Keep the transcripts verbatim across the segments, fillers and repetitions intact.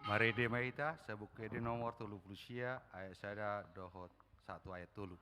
Marende ma hita, Sabuk Ende nomor tolu pulu sia, ayat sada dohot sahat tu ayat tolu.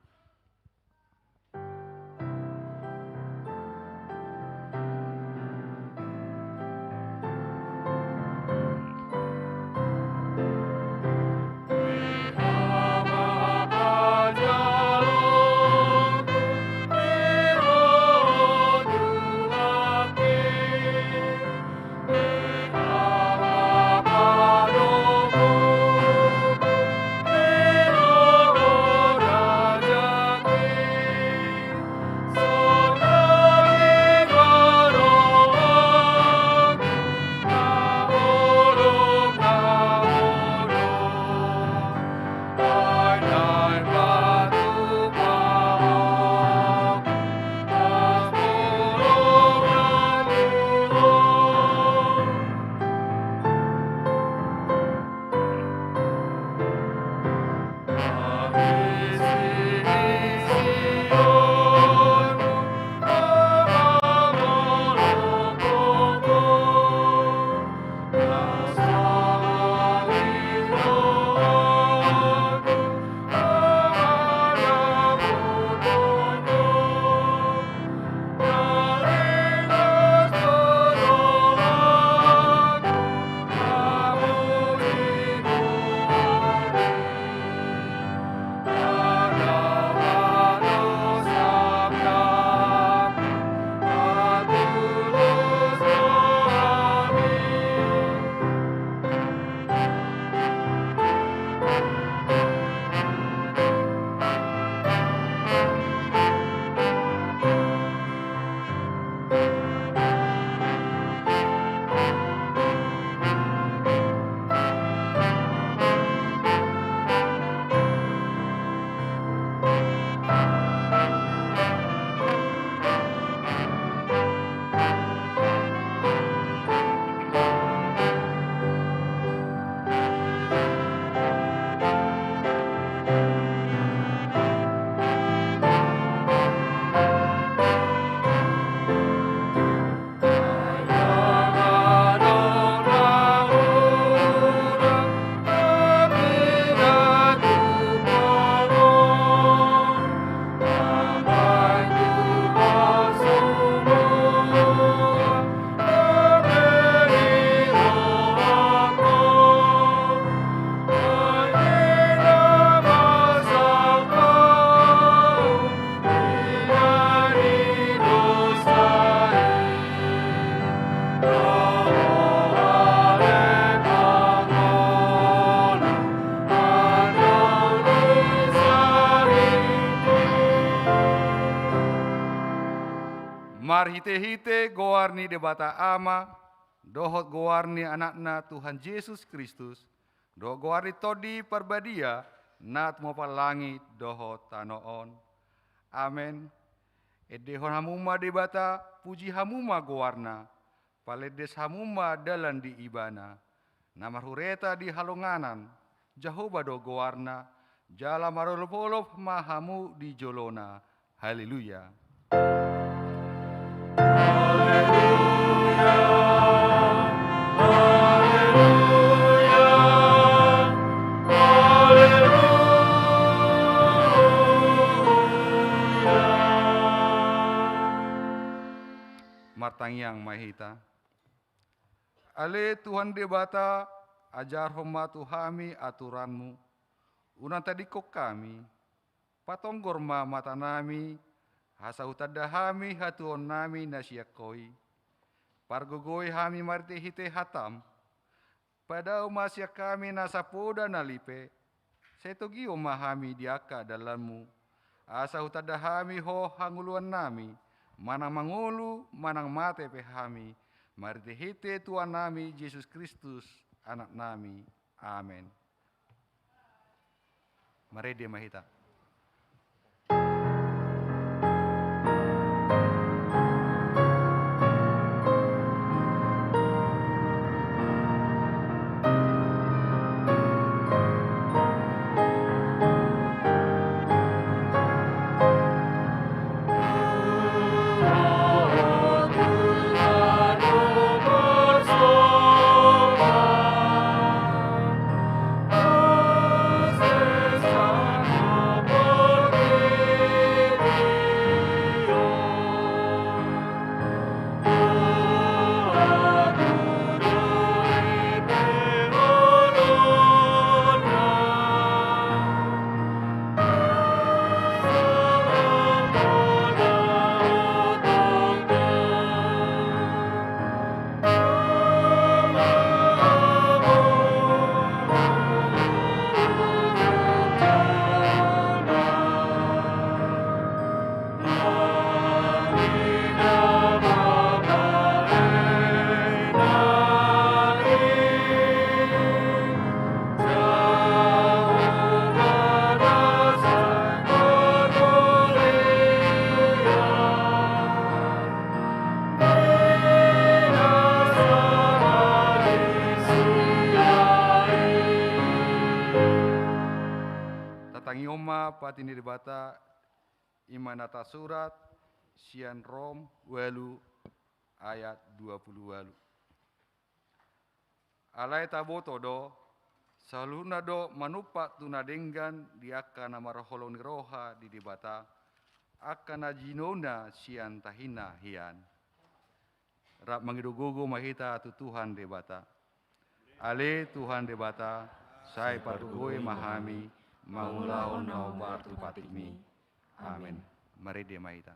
Marhitehite goar ni Debata Ama, dohot goar ni Anakna Tuhan Jesus Kristus, dohot goar ni Tondi Parbadia, na tumompa langit dohot tano on. Amen. Endehon hamu ma Debata, puji hamu ma goarna, palendes hamu ma dalan di Ibana, na marhureta di halonganan, Jahowa do goarna, jala marolopolop ma hamu di jolona. Haleluya. Haleluya. Haleluya. Haleluya. Martangiang ma hita. Ale Tuhan Debata, ajarhon ma tu hami aturan-Mu. Unang tadingkon hami, patonggor ma matanami, asa hutanda hami hatuaonnami na sian Ho i. Pargogoi hami marhitehite hata-M. Padao ma sian hami nasa poda na lipe, sai togihon ma hami di angka dalan-Mu, asa hutanda hami Ho hangoluannami, manang mangolu, manang mate pe hami, marhitehite Tuhannami Jesus Kristus, Anaknami. Amen. Marende ma hita. Martangiang ma pati ni Debata, i ma na tarsurat sian Rom ualu ayat dua pulu ualu. Alai taboto do, saluhutna do manumpak tu na denggan di angka na marholong ni roha di Debata, angka na jinouNa sian tahinna hian. Rap mangido gogo ma hita tu Tuhan Debata. Ale Tuhan Debata, sai pargogoi ma hami, mangulahon na hombar tu patikMi. Amen. Marende ma hita.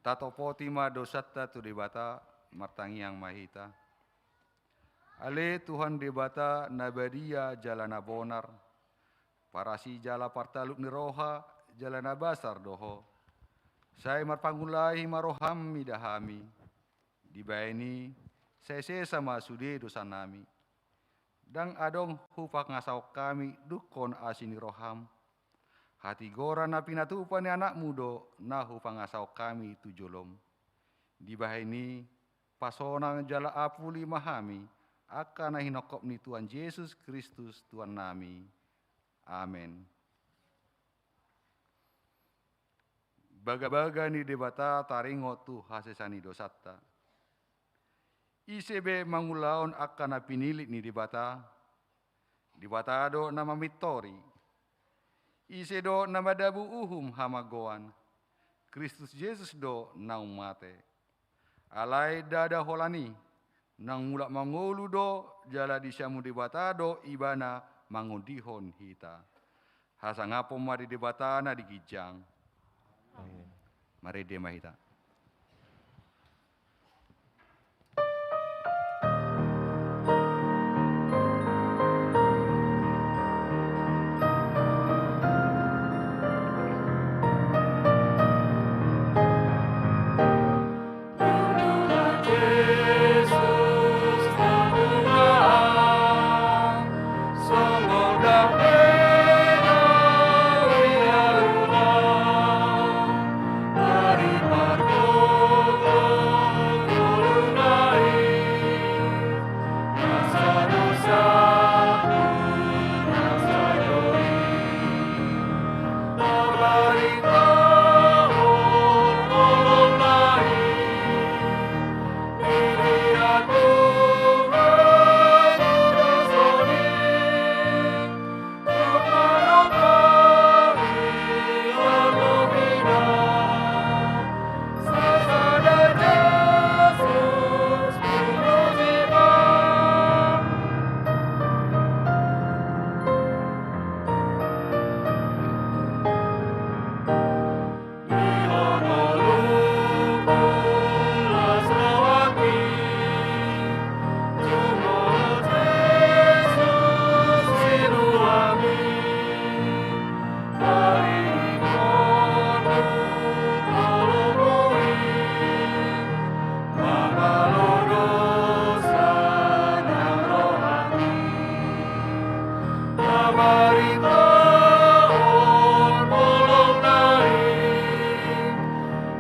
Tatopoti ma dosanta tu Debata, martangiang ma hita. Ale Tuhan Debata na badia jala na bonar, parasi jala partalup ni roha, jala na basar do Ho. Sai marpangulahi ma roham mida hami. Dibahen i, sai sesa ma sude dosanami. Ndang adong hupangasahon hami dungkon asi ni roham. Hatigoran na pinatupa ni Anakmu do na hupangasahon hami tu jolom. Dibahen i, pasonang jala apuli ma hami, angka na hinongkop ni Tuhan Jesus Kristus Tuhannami. Amen. Bagabaga ni Debata taringot tu hasesaan ni dosanta. Ise be mangulahon angka na pinillit ni Debata? Debata do na mamintori. Ise do na madabu uhum hamagoan? Kristus Jesus do naung mate. Alai ndada holan i, naung mulak mangolu do, jala disamu Debata do Ibana mangondihon hita. Hasangaphon ma di Debata na di ginjang. Amen. Marende ma hita. Marhitehon holongna i,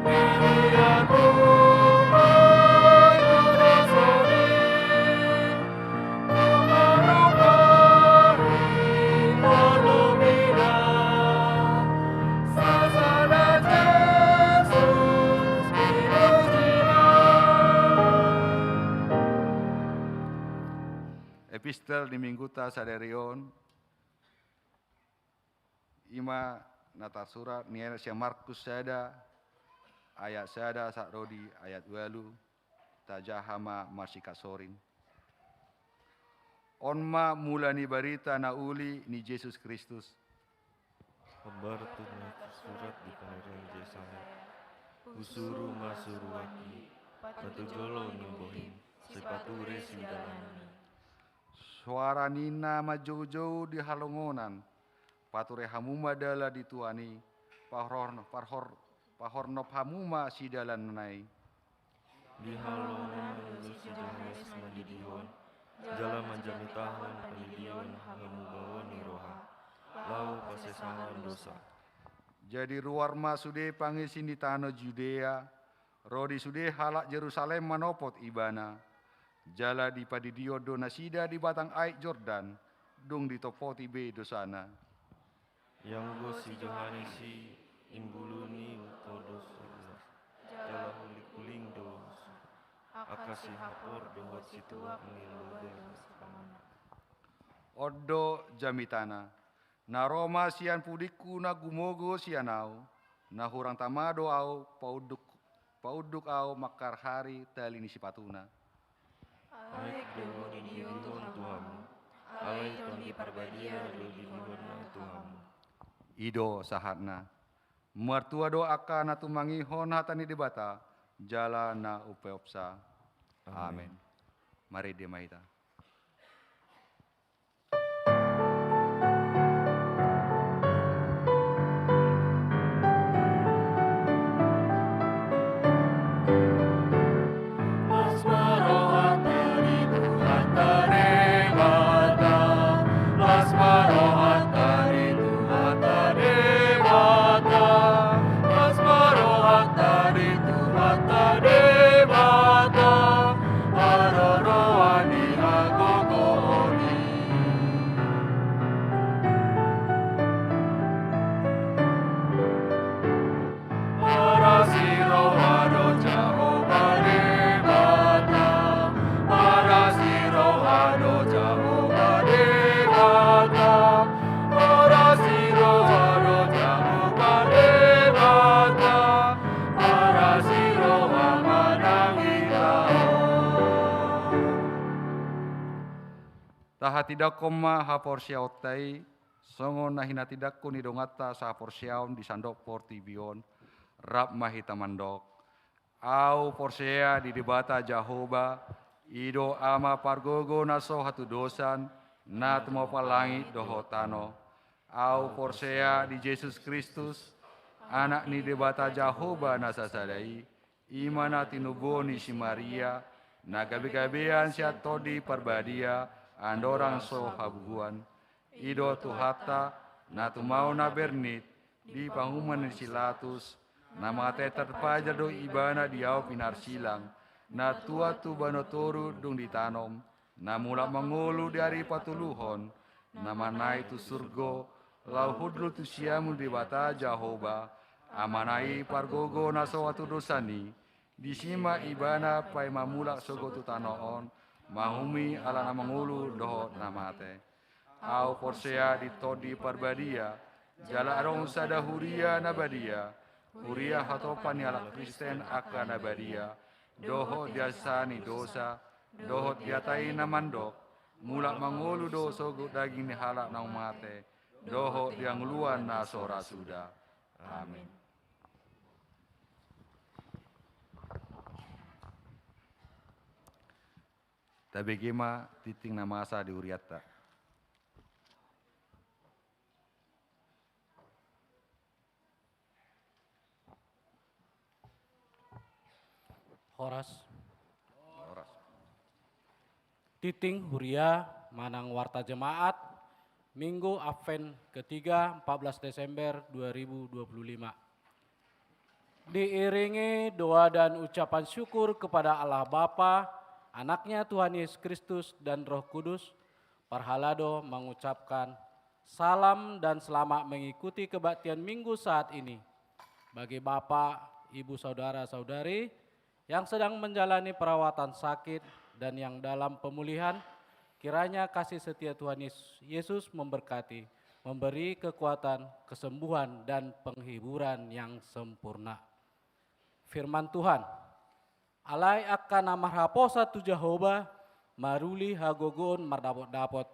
di dia tu dosa i, mangarupai holong i, sasada Jesus dipuji ma. Epistel di Mingguta sadari on, i ma na tarsurat nian sian Markus sada, ayat sada sahat ro di ayat ualu. Tajaha ma marsikansoring. On ma mula ni barita na uli ni Jesus Kristus. Hombar tu na tarsurat di panarian Jesaya. Husuru ma suruanki, pature jolo ni bohim, sai pature sidalananmi. Soara ni na manjoujou di halongonan, pature hamu ma dalan di Tuhan i, pahor-, pahor-, pahornop hamu ma sidalananna i. Di halongonan si Johannes mandidihon, jala manjamitahon pandidion hamubaon ni roha, laho pasesahon dosa. Jadi ruar ma sude pangisi ni tano Judea, ro di sude halak Jerusalem manopot ibana. Jala dipadidihon do nasida di batang aek Jordan, dung ditompoti be dosana. Ianggo si Johannes i, imbuluni do dosa, jala hulinghuling do, angka sihapor dohot situak ni lobei. On do jamitana. Na ro ma sian pudingku na gumogo sian ahu, na hurang tama do ahu paunduk, paunduk ahu mangharhari tali ni sipatuna. Aek do didihon tu hamu, alai Tondi Parbadia do didihonna tu hamu. I do sahatna. Martua do angka na tumangihon hata ni Debata, jala na umpeopsa. Amen. Amen. Marende ma hita. Las ma rohanta di Tuhanta Debata, las ma rohanta di Tuhanta Debata, las ma rohanta di Tuhanta Debata, haroroan ni hagogoon i. Marasi roha do Jahowa Debata, marasi roha do Jahowa Debata, marasi roha do Jahowa Debata, marasi roha manang hita on. Tahatindangkon ma haporseaonta i, songon na hinatindangkon ni donganta sahaporseaon di sandok portibi on, rap ma hita mandok. Ahu porsea di Debata Jahowa, i do Ama pargogo na so hatudosan, na tumompa langit dohot tano. Ahu porsea di Jesus Kristus, Anak ni Debata Jahowa na sasada i, i ma na tinubuhon ni si Maria, na gabegabean sian Tondi Parbadia, andorang so habubuhan. I do Tuhanta, na tumaon na bernit, di panguhuman ni si Latus, na mate tarpajar do ibana di ahu pinarsilang, na tuat tu banua toru dung ditanom, na mulak mangolu di ari patoluhon, na manaek tu surgo, laho hundul tu siamun Debata Jahowa, Amana i pargogo na so hatudosan i, disi ma ibana paima mulak sogot tu tano on, manguhumi halak na mangolu dohot na mate. Ahu porsea di Tondi Parbadia, jala adong sada huria na badia, huria hatopan ni halak Kristen angka na badia, dohot di hasesaan ni dosa, dohot di hata i na mandok, mulak mangolu do sogot daging ni halak naung mate, dohot di hangoluan na so ra suda. Amen. Tabege ma tingting na masa di hurianta. Horas. Horas. Tingting huria manang warta jemaat, Minggu Advent ketiga, empat belas Desember dua ribu dua puluh lima. Diiringi doa dan ucapan syukur kepada Allah Bapa, Anaknya Tuhan Yesus Kristus, dan Roh Kudus, parhalado mengucapkan salam dan selamat mengikuti kebaktian Minggu saat ini. Bagi Bapak, Ibu, Saudara-saudari yang sedang menjalani perawatan sakit dan yang dalam pemulihan, kiranya kasih setia Tuhan Yesus, Yesus memberkati, memberi kekuatan, kesembuhan, dan penghiburan yang sempurna. Firman Tuhan, alai angka na marhaposan tu Jahowa, maruli hagogoon mardapotdapot,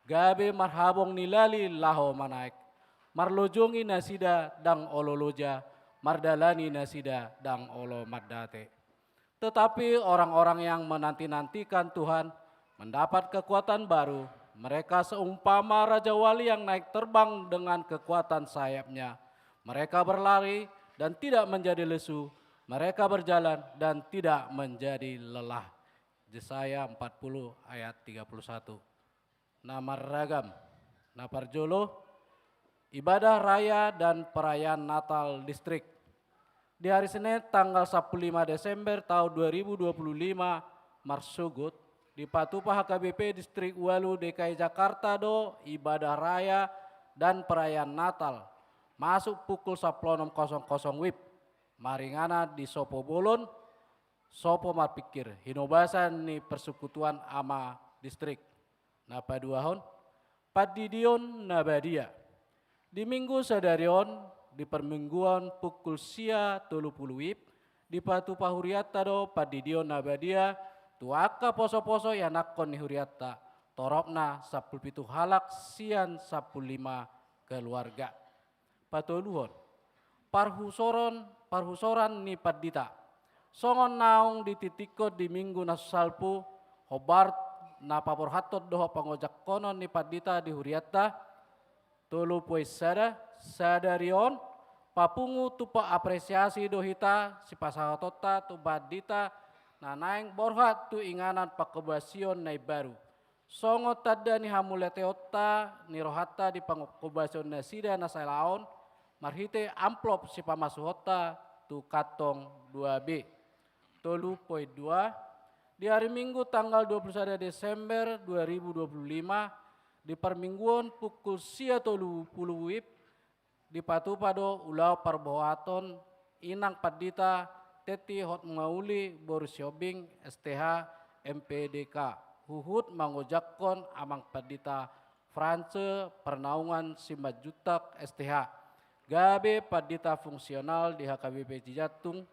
gabe marhabong ni lali laho manaek, marlojongi nasida ndang olo loja, mardalani nasida ndang olo mandate. Tetapi orang-orang yang menanti-nantikan Tuhan mendapat kekuatan baru. Mereka seumpama Raja Wali yang naik terbang dengan kekuatan sayapnya. Mereka berlari dan tidak menjadi lesu. Mereka berjalan dan tidak menjadi lelah. Yesaya empat puluh ayat tiga puluh satu. Na marragam. Na parjolo, ibadah raya dan perayaan Natal distrik. Di hari Senin tanggal sapuluh lima Desember tahun dua ribu dua puluh lima marsogot, dipatupa H K B P Distrik Walu D K I Jakarta do ibadah raya dan perayaan Natal, masuk pukul sapuluh onom kosong kosong wib, maringanan di Sopo Bolon, Sopo Marpingkir, hinobasan ni Persekutuan Ama Distrik. Na paduahon, pandidion na badia. Di Minggu sadari on, di parmingguon pukul sia tolu pulu wib, dipatupa hurianta do pandidion na badia tu angka poso-poso ianakhon ni hurianta, toropna sampulu pitu halak sian sampulu lima keluarga. Patoluhon, parhusoron, parhusoran ni pandita. Songon naung ditingtingkon di Minggu na salpu, hombar na paborhathon dohot pangojakkonon ni pandita di hurianta, tolu poin sada, sadari on, papungu tumpak apresiasi do hita sipasahatonta tu pandita na naeng borhat tu inganan pangkobasion na imbaru. Songon tanda ni hamuliateonta ni rohanta di pangkobasion nasida na salaon, marhite amplop sipamasuhonta tu kantong dua B. Tolu poin dua, di hari Minggu tanggal dua puluh sada Desember dua ribu dua puluh lima, di parmingguon pukul sia tolu pulu wib, dipatupa do ulaon parboaton inang pandita Tetti Hotmauli boru Sihombing S T H M P D K, huhut mangojakhon amang pandita France Parnaungan Simanjuntak S T H, gabe pandita fungsional di H K B P Cijantung.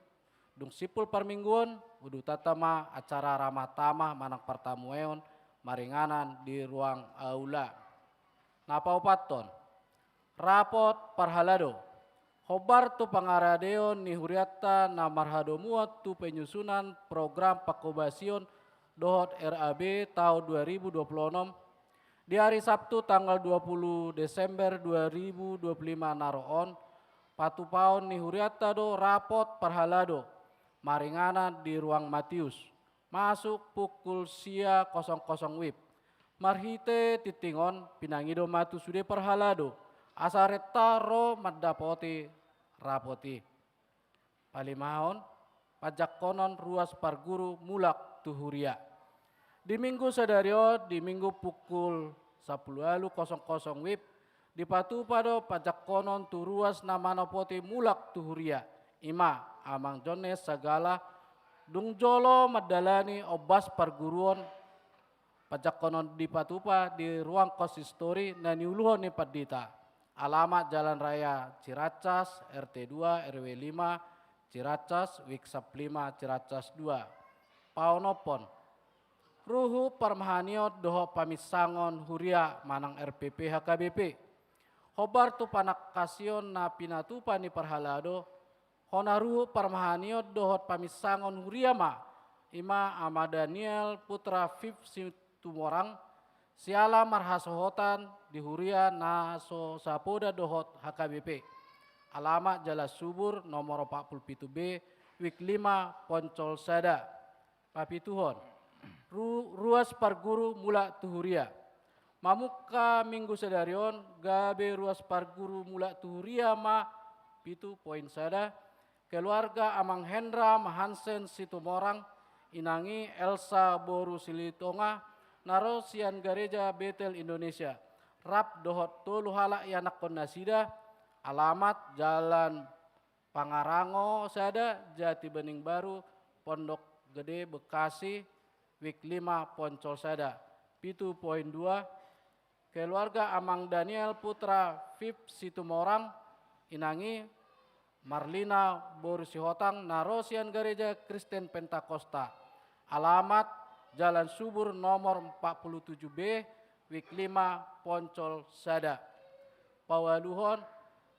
Dung simpul parmingguon, udutanta ma acara ramah tamah manang partamueon maringanan di ruang aula. Na paopathon, rapot parhalado. Hombar tu pangaradeon ni hurianta na marhadomuan tu penyusunan program pangkobasion dohot R A B taon dua ribu dua puluh onom, di hari Sabtu tanggal dua puluh Desember dua ribu dua puluh lima na ro on, patupaon ni hurianta do rapot parhalado maringanan di ruang Matius, masuk pukul sia kosong kosong wib. Marhite tingting on, pinangido ma tu sude parhalado asa renta ro mandapoti rapot i. Palimahon, panjangkonon ruas parguru mulak tu huria. Di Minggu sadari on, di Minggu pukul sapuluh ualu kosong kosong wib, dipatupa do panjangkonon tu ruas na manopoti mulak tu huria, i ma Amang Jones Sagala, dung jolo mandalani ombas parguruon. Panjangkonon dipatupa di ruang konsistori na niuluhon ni pandita. Alamat Jalan Raya Ciracas, R T dua, R W lima, Ciracas, Wik Saplima, Ciracas dua. Paonomhon, ruhut parmahanion dohot paminsangon huria manang R P P H K B P. Hombar tu panangkasion na pinatupa ni parhalado, hona ruhut parmahanion dohot paminsangon huria ma, i ma Ama Daniel Putra Fif Situmorang, siala marhasohotan di huria na so sapoda dohot H K B P. Alamat Jalan Subur, nomor opat puluh pitu B, Wik lima, Poncol Sada. Papituhon, ru-, ruas parguru mulak tu huria. Mamungka minggu sadari on, gabe ruas parguru mulak tu huria ma, pitu poin sada, keluarga Amang Hendra Hansen Situmorang, inang i Elsa boru Silitonga, na ro sian gareja Betel Indonesia, rap dohot tolu halak ianakhon nasida, alamat Jalan Pangarango sada, Jati Bening Baru, Pondok Gede, Bekasi, WIB lima Poncol sada. Pitu poin dua, keluarga Amang Daniel Putra Fip Situmorang, inang i Marlina boru Sihotang, na ro sian gareja Kristen Pentakosta. Alamat Jalan Subur nomor empat puluh tujuh B, WIB lima Poncol sada. Paualuhon,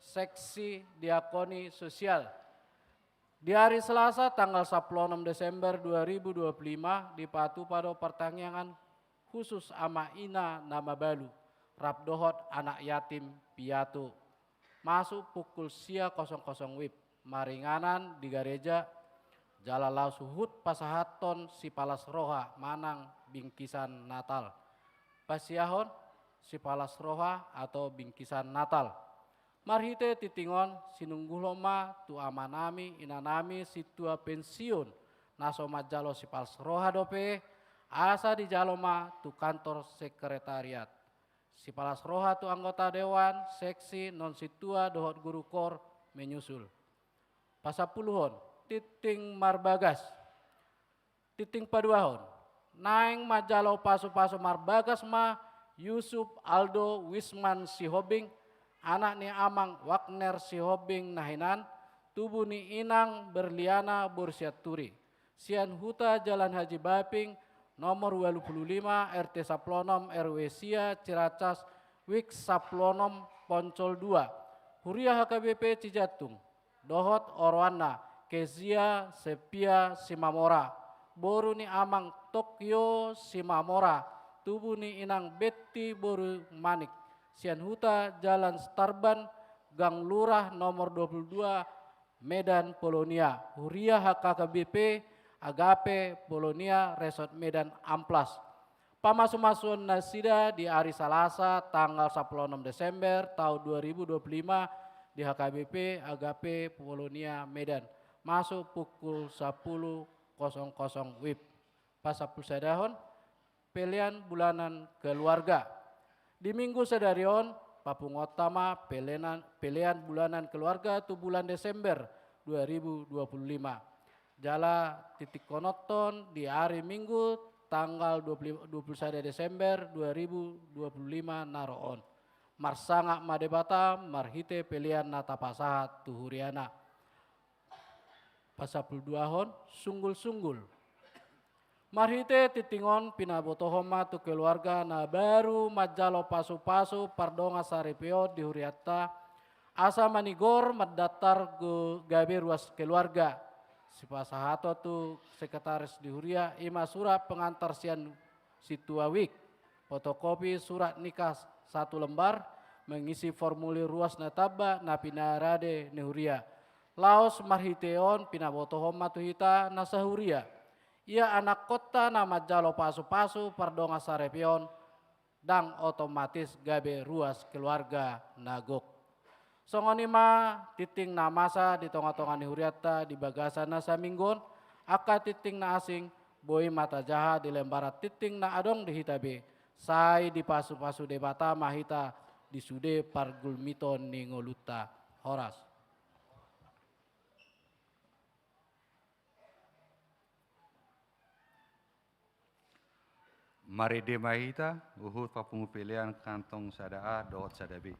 seksi diakoni sosial. Di ari Selasa tanggal sampulu onom Desember dua ribu dua puluh lima, dipatupa do partangiangan khusus ama ina na mabalu, rap dohot anak yatim piatu. Masuk pukul sia kosong kosong WIB, maringanan di gareja, jala laos huhut pasahathon sipalas roha manang bingkisan Natal. Pasiahon sipalas roha atau bingkisan Natal. Marhite tinting on, sinunggulhon ma tu amanami, inanami, sintua pensiun, na so manjalo sipalas roha dope, asa dijalo ma tu kantor sekretariat. Sipalas roha tu anggota dewan, seksi, non sintua, dohot guru kor menyusul. Pasampuluhon, tinting marbagas. Tinting paduahon, naeng manjalo pasupasu marbagas ma Yusuf Aldo Wisman Sihombing, anak ni Amang Wagner Sihombing na hinan, tubu ni Inang Berliana boru Sianturi, sian Huta Jalan Haji Baping, nomor ualu pulu lima, R T sampulu onom, R W sia, Ciracas, WIB sampulu onom, Poncol dua, huria H K B P Cijantung, dohot oroanna, Kezia Sepia Simamora, boru ni Amang Tokyo Simamora, tubu ni Inang Betti boru Manik, sian Huta Jalan Starban, Gang Lurah nomor dua puluh dua, Medan, Polonia, huria H K B P Agape Polonia, Resort Medan Amplas. Pamasumasuon nasida di ari Salasa tanggal sampulu onom Desember taon dua ribu dua puluh lima di H K B P Agape Polonia, Medan, masuk pukul sampulu kosong kosong WIB. Pasampulu sadahon, pelean bulanan keluarga. Di minggu sadari on, papunguanta ma pelean, pelean bulanan keluarga tu bulan Desember dua ribu dua puluh lima. Jala titikkononton di ari Minggu tanggal dua puluh, dua puluh sada Desember dua ribu dua puluh lima na ro on. Marsangap ma Debata marhite pelean na tapasahat tu huriana. Pasampulu duahon, sunggulsunggul. Marhite tinting on pinabotohon ma tu keluarga na baru manjalo pasupasu pardongan saripeon di hurianta, asa manigor mandatar go-, gabe ruas keluarga. Sipasahaton tu sekretaris di huria, i ma surat pengantar sian sintua WIB, fotokopi surat nikah satu lembar, mengisi formulir ruas na tamba na pinarade ni huria. Laos marhite on pinabotohon ma tu hita na sahuria, ia anakkonta na manjalo pasupasu pardongan saripeon, ndang otomatis gabe ruas keluarga na gok. Songon i ma tinting na masa di tongatonga ni hurianta di bagasan na saminggu on, angka tinting na asing boi ma tajaha di lembaran tinting na adong di hita be, sai dipasupasu Debata ma hita di sude pargulmiton ni ngolunta. Horas. Marende ma hita, huhut papungu pelean kantong sada A dohot sada B.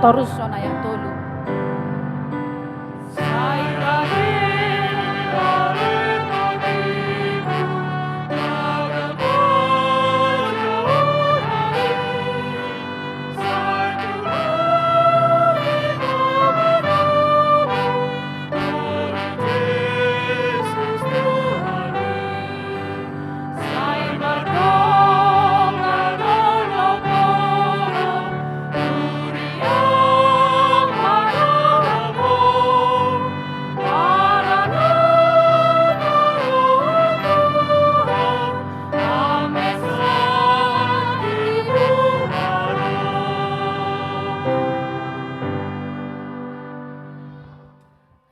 Torus son ayat tolu.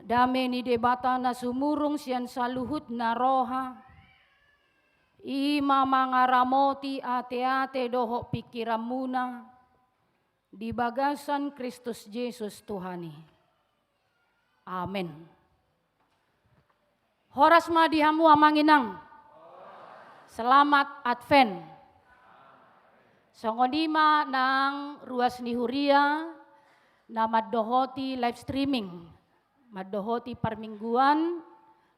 Dame ni Debata na sumurung sian saluhutna roha, i ma mangaramoti ateate dohot pingkiranmuna di bagasan Kristus Jesus Tuhan i. Amen. Horas ma di hamu amang inang. Selamat Advent. Songon i ma nang ruas ni huria na mandohoti live streaming, mandohoti parmingguan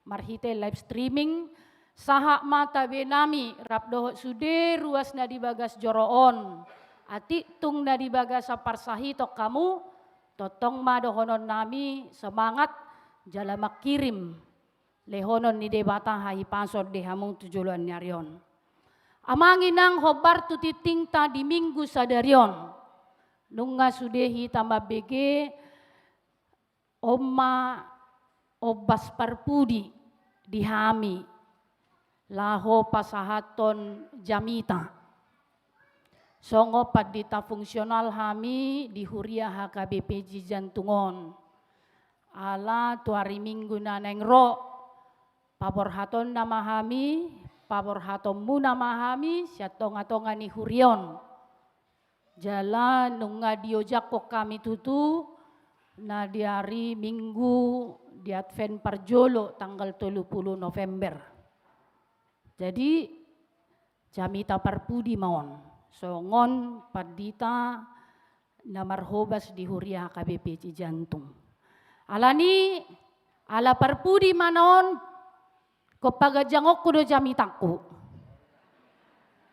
marhite live streaming, sahat ma tabe nami rap dohot sude ruas na di bagas joro on, atik tung na di bagasan parsahiton hamu, tongtong ma dohonon nami semangat jala mangkirim lehonon ni Debata hahipason di hamu tu joloan ni ari on. Amang inang, hombar tu tingtingta di Minggu sadari on. Nunga sude hita mambege, on ma ombas parpudi di hami laho pasahathon jamita. Songon pandita fungsional hami di huria H K B P Cijantung on. Ala tu ari Minggu na naeng ro, paborhatonna ma hami, paborhatonmuna ma hami sian tongatonga ni huria on. Jala nunga diojakhon hami tutu na di ari Minggu di Advent parjolo tanggal tolu pulu November. Jadi, jamita parpudi ma on, songon pandita na marhobas di huria H K B P Cijantung. Alani, ala parpudi ma na on, ingkon paganjangonku do jamitangku.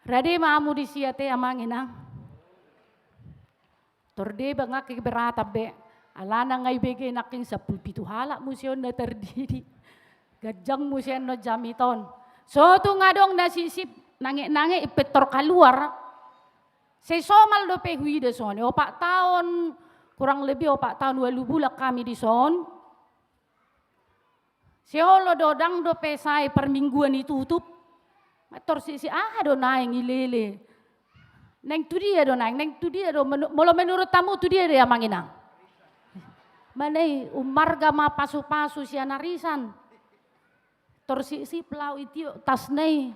Rade ma hamu disi ate amang inang. Tor deba nangkin beratan be. Alana nga ibege nangkin sampulu pitu halak muse on na tardidi. Ganjang muse annon jamita on. So tung adong na sisip nange-nange impe tor kaluar. Sai somal dope huida songon i. Opat taon, kurang lebih opat taon ualu bulan hami dison. Sai olo do, ndang dope sae parmingguan i tutup. Nga tor sisip, aha do naeng ilele. Naeng tu dia do naeng, naeng tu dia do, menu-, molo menurut hamu tu dia do i amang inang? Mana i, ummarga ma pasupasu sian arisan. Tor sisip laho itiop tasna i.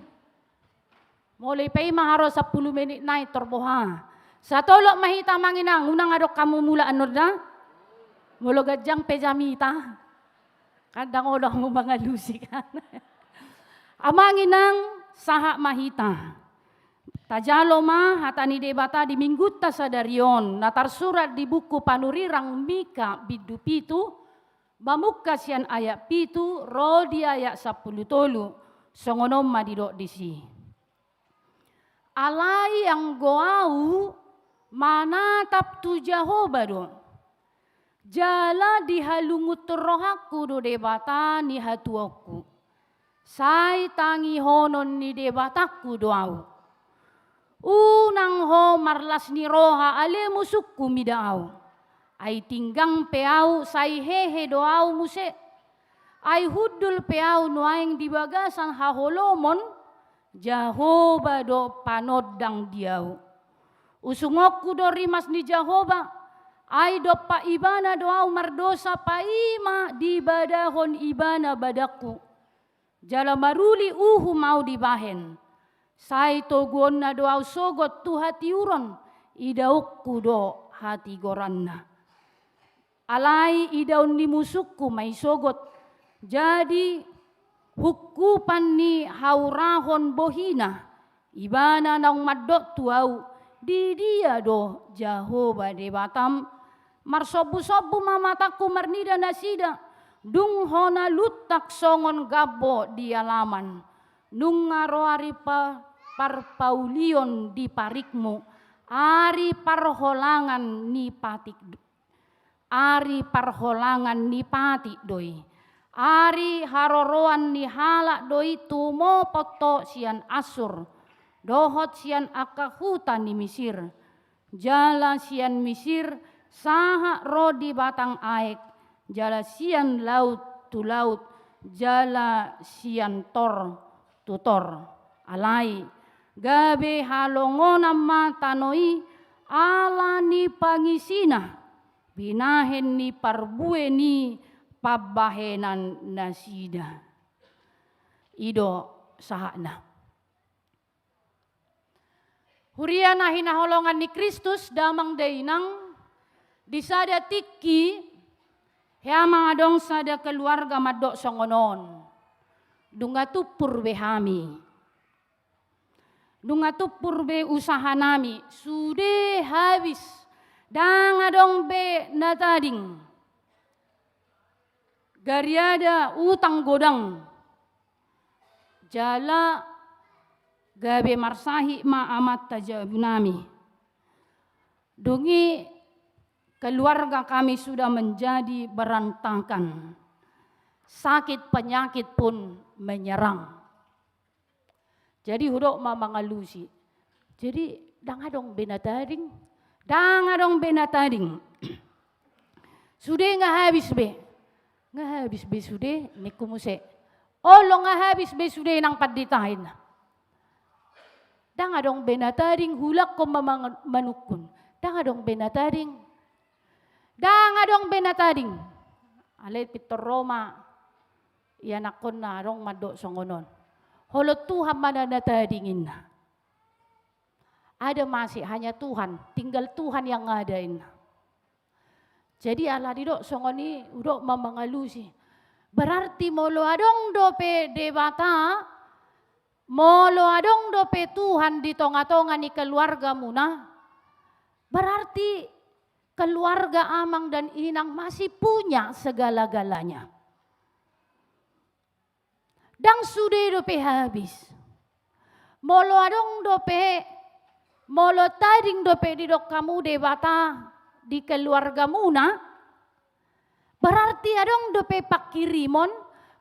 Molo i pe i ma haru sampulu menit nai tor boha. Satolop ma hita amang inang, unang adong hamu mulak annon da. Molo ganjang pe jamita. Kan ndang olo hamu mangalusi kan. Amang inang, sahat ma hita. Tajalo ma hata ni Debata di Minggunta sadari on, na tarsurat di buku Panurirang Mika bindu pitu, mamungka sian ayat pitu ro di ayat sampulu tolu, songon on ma didok disi. Alai anggo ahu manatap tu Jahowa do, jala dihalungunhon rohangku do Debata ni hatuaonku. Sai tangihonon ni Debatangku do ahu. Unang ho marlas ni roha ale musungku mida ahu. Ai tinggang pe ahu sai hehe do ahu muse. Ai hundul pe ahu nuaeng di bagasan haholomon, Jahowa do panondang di ahu. Usungonku do rimas ni Jahowa, ai dompak Ibana do ahu mardosa paima dibadahon Ibana badangku. Jala maruli uhum ahu dibahen. Sai toguonna do ahu sogot tu hatiuron, idaonku do hatigoranna. Alai idaon ni musungku ma i sogot, jadi hungkupan ni haurahon bohina, Ibana naung mandok tu ahu, di dia do Jahowa Debatam, Marsombu-sombu ma matangku marnida nasida, dung hona luntak songon gambo di alaman. Nunga ro ari pa-, parpaulion di parikmu, ari parholangan ni patik, ari parholangan ni patik do i. Ari haroroan ni halak do i tumopot ho sian Assur, dohot sian angka huta ni Misir. Jala sian Misir sahat ro di batang aek, jala sian laut tu laut, jala sian tor tu tor. Alai, gabe halongonan ma tano i ala ni pangisina, binahen ni parbue ni pambahenan nasida. I do sahatna. Huria na hinaholongan ni Kristus, damang dainang, di sada tingki, hea ma adong sada keluarga mandok songon on. Nunga tumpur be hami. Nunga tumpur be usahanami, sude habis. Ndang adong be na tading. Gariada utang godang. Jala gabe marsahit ma amanta jabunami. Dung i keluarga kami sudah menjadi berantakan. Sakit penyakit pun menyerang. Jadi hudok ma mangalusi. Jadi ndang adong be na tading. Ndang adong be na tading. Sude nga habis be. Nga habis be sude, ningku muse. Olo nga habis be sude nang pandita, inna. Ndang adong be na tading, hulakkon ma mang-, manungkun. Ndang adong be na tading. Ndang adong be na tading. Alai pintor ro ma ianakkonna adong mandok songon on. Holong Tuhan ma na na tading, inna. Ada masih, hanya Tuhan, tinggal Tuhan yang ada, inna. Jadi ala didok songon i, hudok ma mangalusi. Berarti molo adong dope Debata, molo adong dope Tuhan di tonga-tonga ni keluargamuna, berarti keluarga amang dan inang masih punya segala-galanya. Ndang sude dope habis. Molo adong dope, molo tading dope didok hamu Debata di keluargamuna, berarti adong dope pangkirimon,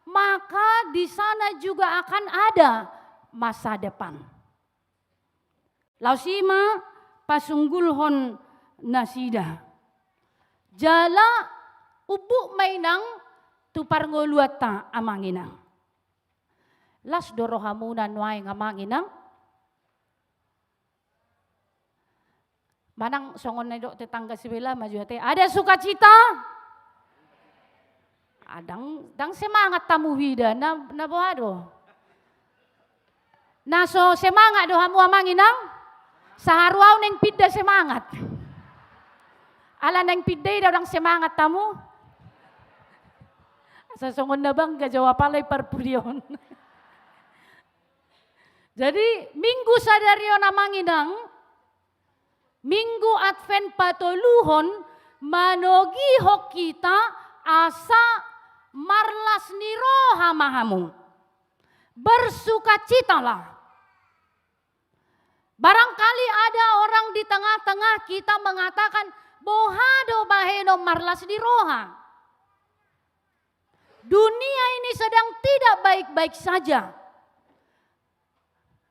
maka di sana juga akan ada masa depan. Laos i ma pasunggulhon nasida. Jala umbuk ma inang tu parngoluanta, amang inang. Las do rohamuna nuaeng, amang inang? Manang songon na nidok tetangga sebelah, maju ate. Ada sukacita? Ah, ndang, ndang semangat hamu, huida na, na boha do. Na so semangat do hamu, amang inang? Saharu au naeng pinda semangat. Ala naeng pinda i da ndang semangat hamu. Asa songon na bangga jo apala i parpudi on. Jadi, Minggu sadari on, amang inang, Minggu Advent patoluhon manogihon hita asa marlas ni roha ma hamu. Bersukacitalah. Barangkali ada orang di tengah-tengah kita mengatakan, "Boha do bahenon marlas ni roha? Dunia ini sedang tidak baik-baik saja."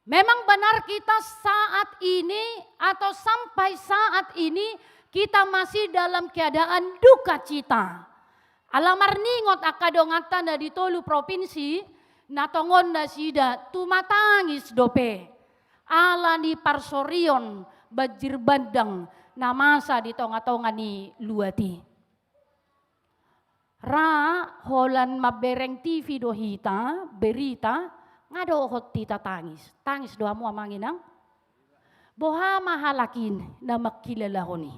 Memang benar, kita saat ini atau sampai saat ini kita masih dalam keadaan duka cita. Ala marningot angka donganta na di tolu propinsi, na tongon nasida tumatangis dope ala ni parsorion banjir bandang na masa di tonga-tonga ni luat i. Ra holan mambereng T V do hita, berita, nga dohot hita tangis. Tangis do hamu, amang inang? Boha ma halak i na mangkilalahon i?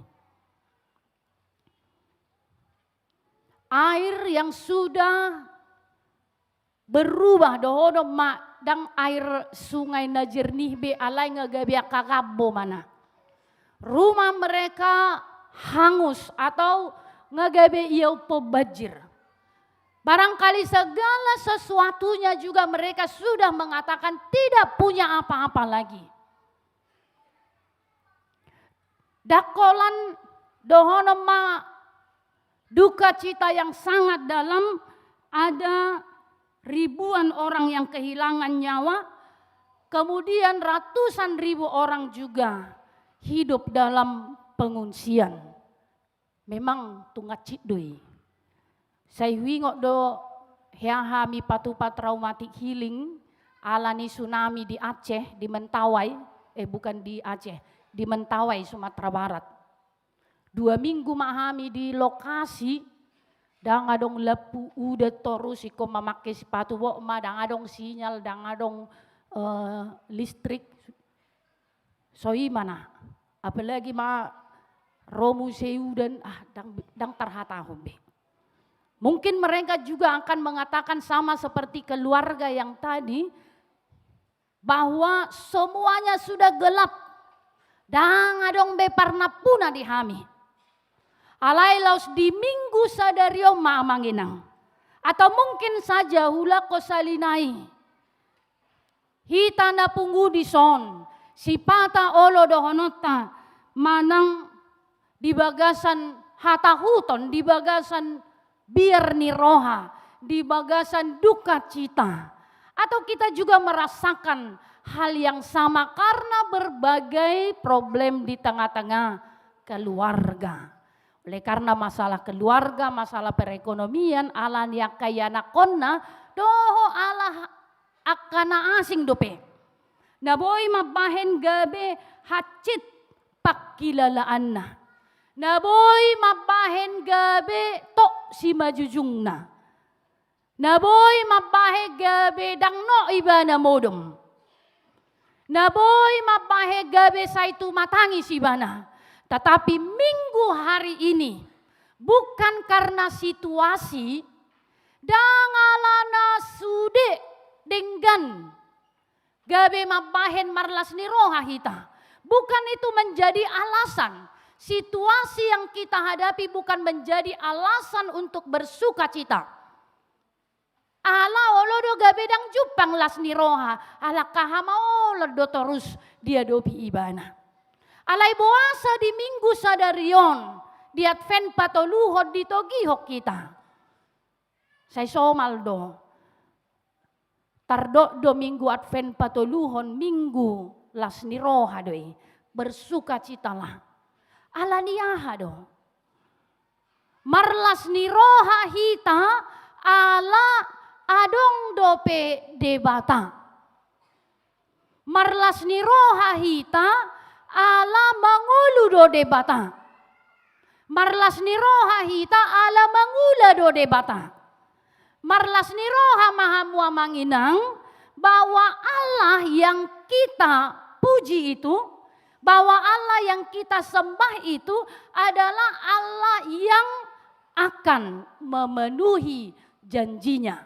Air yang sudah berubah, dohonon ma ndang air sungai na jernih be, alai nga gabe angka gambo ma na. Rumah mereka hangus atau nga gabe ia umpombajir. Barangkali segala sesuatunya juga mereka sudah mengatakan tidak punya apa-apa lagi. Dangkolan dohonon ma duka cita yang sangat dalam, ada ribuan orang yang kehilangan nyawa, kemudian ratusan ribu orang juga hidup dalam pengungsian. Memang tung hansit do i. Sai huingot do hea hami patupa traumatic healing ala ni tsunami di Aceh, di Mentawai, eh, bukan di Aceh, di Mentawai, Sumatera Barat. Dua minggu ma hami di lokasi, ndang adong lampu, udan torus, ingkon mamangke sipatu bot ma, ndang adong sinyal, ndang adong, eh, listrik. So i ma na, apalagi ma ro muse udan, ah, ndang, ndang tarhatahon be. Mungkin mereka juga akan mengatakan sama seperti keluarga yang tadi, bahwa semuanya sudah gelap. Ndang adong be parnampuna di hami. Alai laos di Minggu sadari on ma, Amang Inang, atau mungkin saja hulako sali nai, hita na pungu dison, sipata olo dohononta, manang di bagasan hatahuton, di bagasan biar ni roha, di bagasan duka cita. Atau kita juga merasakan hal yang sama karena berbagai problem di tengah-tengah keluarga. Oleh karena masalah keluarga, masalah perekonomian, ala ni angka ianakhonna, dohot ala angka na asing dope. Na boi mambahen gabe hansit pangkilalaanna. Na boi mambahen gabe tok simanjujungna. Na boi mambahen gabe ndang nok ibana modom. Na boi mambahen gabe sai tumatangis ibana. Tetapi Minggu hari ini, bukan karena situasi, ndang ala na sude denggan gabe mambahen marlas ni roha hita. Bukan itu menjadi alasan. Situasi yang kita hadapi bukan menjadi alasan untuk bersukacita. Ala olo do gabe ndang jumpang las ni roha, ala angka hamaolon do torus diadopi ibana. Alai boasa di Minggu sadari on, di Advent patoluhon ditogihon hita? Sai somal do. Tardok do Minggu Advent patoluhon, Minggu las ni roha do i. Bersukacitalah. Ala ni aha do? Marlas ni roha hita ala adong dope Debata. Marlas ni roha hita ala mangolu do Debata. Marlas ni roha hita ala mangula do Debata. Marlas ni roha ma hamu, Amang Inang, bahwa Allah yang kita puji itu, bahwa Allah yang kita sembah itu adalah Allah yang akan memenuhi janjinya.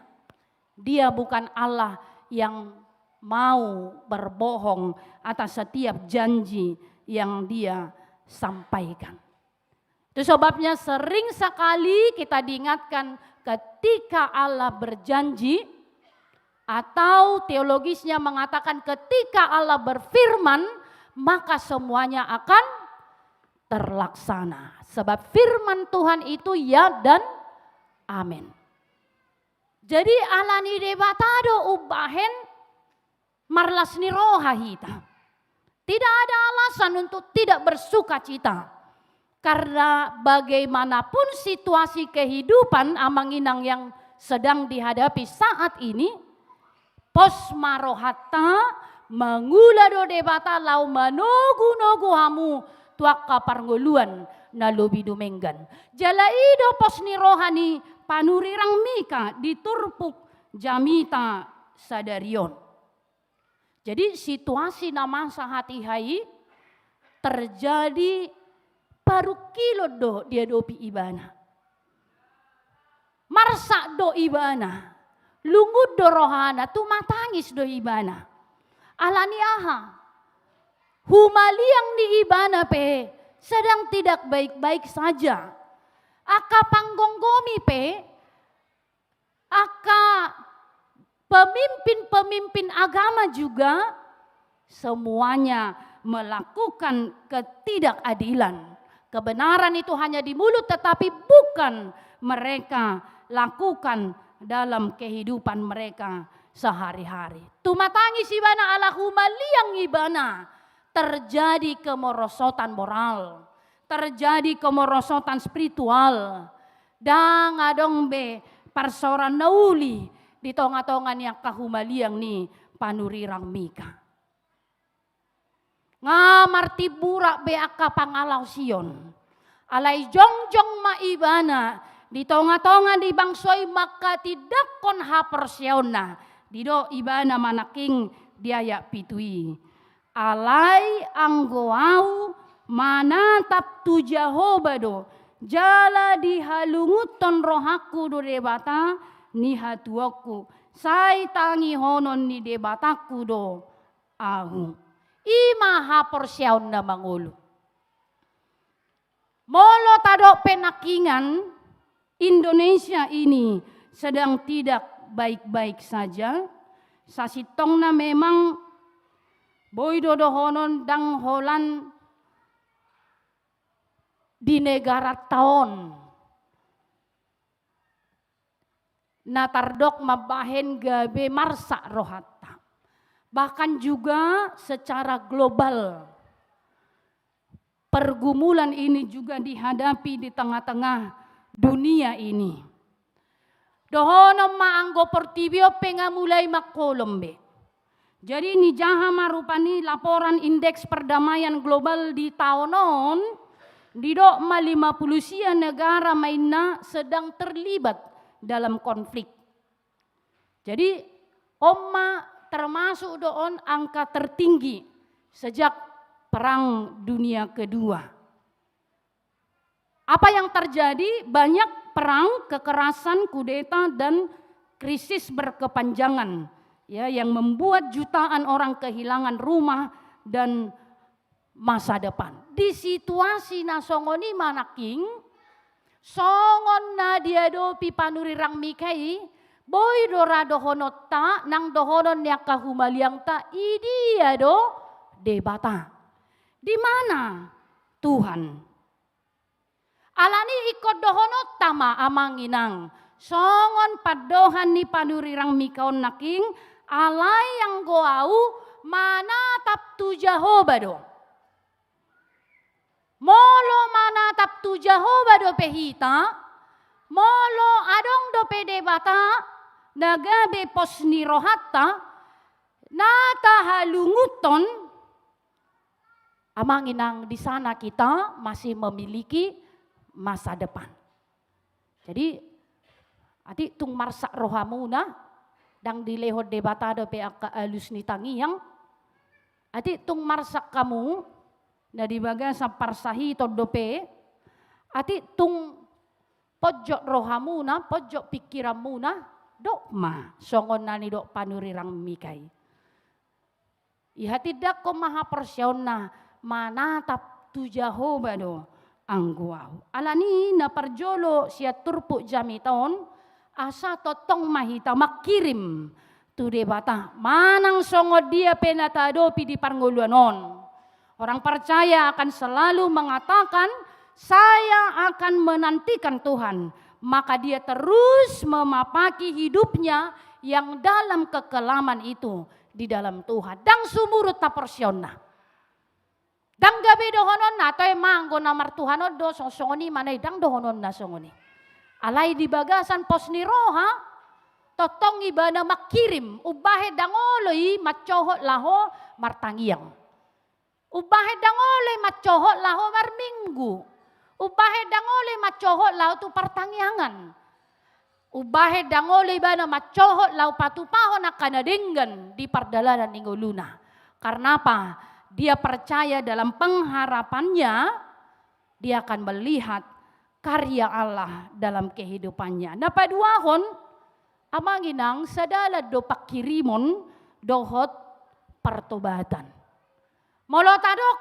Dia bukan Allah yang mau berbohong atas setiap janji yang Dia sampaikan. Itu sebabnya sering sekali kita diingatkan, ketika Allah berjanji, atau teologisnya mengatakan ketika Allah berfirman, maka semuanya akan terlaksana. Sebab firman Tuhan itu ya dan amin. Jadi, ala ni Debata do umbahen marlas ni roha hita. Tidak ada alasan untuk tidak bersukacita. Karena bagaimanapun situasi kehidupan, Amang Inang, yang sedang dihadapi saat ini, pos ma rohanta, mangula do Debata laho manogunogu hamu tu angka parngoluan na lobi dumenggan. Jala i do pos ni roha ni panurirang Mika di turpuk jamita sadari on. Jadi, situasi na masa hatiha i terjadi parungkilon do diadopi ibana. Marsak do ibana, lungun do rohana, tumatangis do ibana. Ala ni aha? Humaliang ni ibana pe sedang tidak baik-baik saja. Angka panggomgomi pe, angka pemimpin-pemimpin agama juga, semuanya melakukan ketidakadilan. Kebenaran itu hanya di mulut, tetapi bukan mereka lakukan dalam kehidupan mereka sehari-hari. Tumatangis ibana ala humaliang ibana, terjadi kemerosotan moral, terjadi kemerosotan spiritual. Ndang adong be parsaoran na uli di tonga-tonga ni angka humaliang ni panurirang Mika. Nga martimburak be angka pangalaosion. Alai jongjong ma ibana di tonga-tonga ni bangso i manghatindanghon haporseaonna. Didok ibana manangkin di ayat pitu i: Alai anggo ahu manatap tu Jahowa do, jala dihalungunhon rohangku do Debata ni hatuaonku, sai tangihonon ni Debatangku do ahu. I ma haporseaon na mangolu. Molo tadok pe nangkiningan, Indonesia ini sedang tidak baik-baik saja. Sasintongna memang boi do dohonon ndang holan di negaranta on na tardok mambahen gabe marsak rohanta. Bahkan juga secara global, pergumulan ini juga dihadapi di tengah-tengah dunia ini. Dohonon ma anggo portibi on pe nga mulai mangholom be. Jadi nijaha ma rupani laporan indeks perdamaian global di taon on, didok ma lima puluh sia negara ma inna sedang terlibat dalam konflik. Jadi on ma termasuk do on angka tertinggi sejak Perang Dunia Kedua. Apa yang terjadi? Banyak perang, kekerasan, kudeta, dan krisis berkepanjangan, ya, yang membuat jutaan orang kehilangan rumah dan masa depan. Di situasi na songon i manangkin, songon na diadopi panurirang Mika i, boi do ra dohononta nang dohonon ni angka humaliangta, i dia do Debata? Di mana Tuhan? Alani ingkon dohononta ma amang inang, songon pandohan ni panurirang Mika on nangkin, alai anggo ahu manatap tu Jahowa do. Molo manatap tu Jahowa dope hita, molo adong dope Debata na gabe pos ni rohanta, na tahalungunhon, amang inang, di sana kita masih memiliki masa depan. Jadi, atik tung marsak rohamuna, ndang dilehon Debata dope angka alus ni tangiang, atik tung marsak hamu, na di bagasan parsahiton dope, atik tung ponjot rohamuna, ponjot pingkiranmuna, dok ma songon na nidok panurirang Mika i. Ihatindangkon ma haporseaonna, manatap tu Jahowa do anggo ahu. Alani na parjolo sian turpuk jamita on, asa tongtong ma hita mangkirim tu Debata manang songon dia pe na taadopi di parngoluan on. Orang percaya akan selalu mengatakan, "Saya akan menantikan Tuhan." Maka dia terus memapaki hidupnya yang dalam kekelaman itu di dalam Tuhan. Ndang sumurut haporseaonna. Ndang gabe dohononna, toe ma anggo na martuhan on do, songon i ma na i, ndang dohononna songon i. Alai di bagasan pos ni roha, tongtong ibana mangkirim, umbahen ndang olo i mansohot laho martangiang. Umbahen ndang olo i mansohot laho marminggu. Umbahen ndang olo i mansohot laho tu partangiangan. Umbahen ndang olo ibana mansohot laho patupahon angka na denggan di pardalanan ni ngoluna. Karna apa? Dia percaya dalam pengharapannya, dia akan melihat karya Allah dalam kehidupannya. Na paduahon, amang inang, sadalan do pangkirimon dohot partobatan. Molo tadok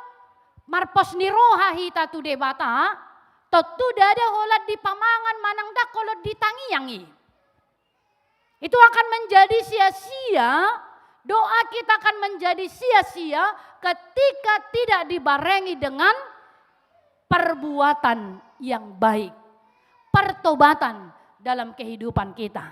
marpos ni roha hita tu Debata, tontu ndada holan dipamangan manang ndang holan ditangiang i. Itu akan menjadi sia-sia, doa kita akan menjadi sia-sia ketika tidak dibarengi dengan perbuatan yang baik, pertobatan dalam kehidupan kita.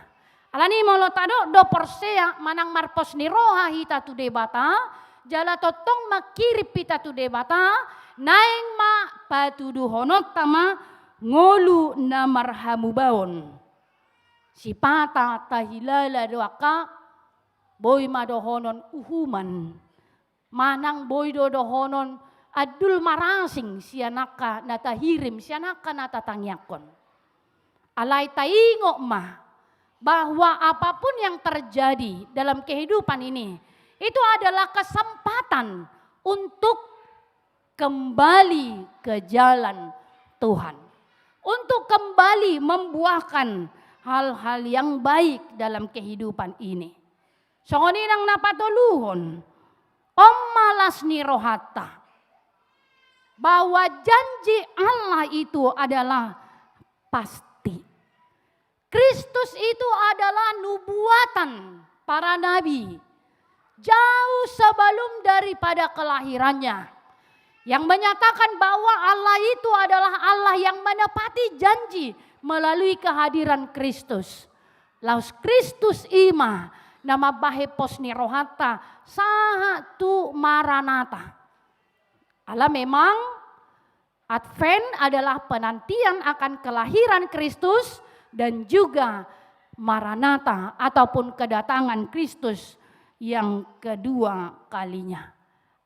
Alani i molo tadok do porsea manang marpos ni roha hita tu Debata, jala tongtong manghirim hita tu Debata, naeng ma patuduhononta ma ngolu na marhamubaon. Sipata tahilala do angka boi ma dohonon uhuman. Manang boi do dohonon andul marasing sian angka na tahirim, sian angka na tatangiangkon. Alai taingot ma bahwa apapun yang terjadi dalam kehidupan ini, itu adalah kesempatan untuk kembali ke jalan Tuhan. Untuk kembali membuahkan hal-hal yang baik dalam kehidupan ini. Songon i nang na patoluhon, on ma las ni rohanta, bahwa janji Allah itu adalah pasti. Kristus itu adalah nubuatan para nabi jauh sebelum daripada kelahirannya, yang menyatakan bahwa Allah itu adalah Allah yang menepati janji melalui kehadiran Kristus. Laos Kristus i ma na mambahen pos ni rohanta sahat tu Maranata. Ala memang Advent adalah penantian akan kelahiran Kristus dan juga Maranata ataupun kedatangan Kristus yang kedua kalinya.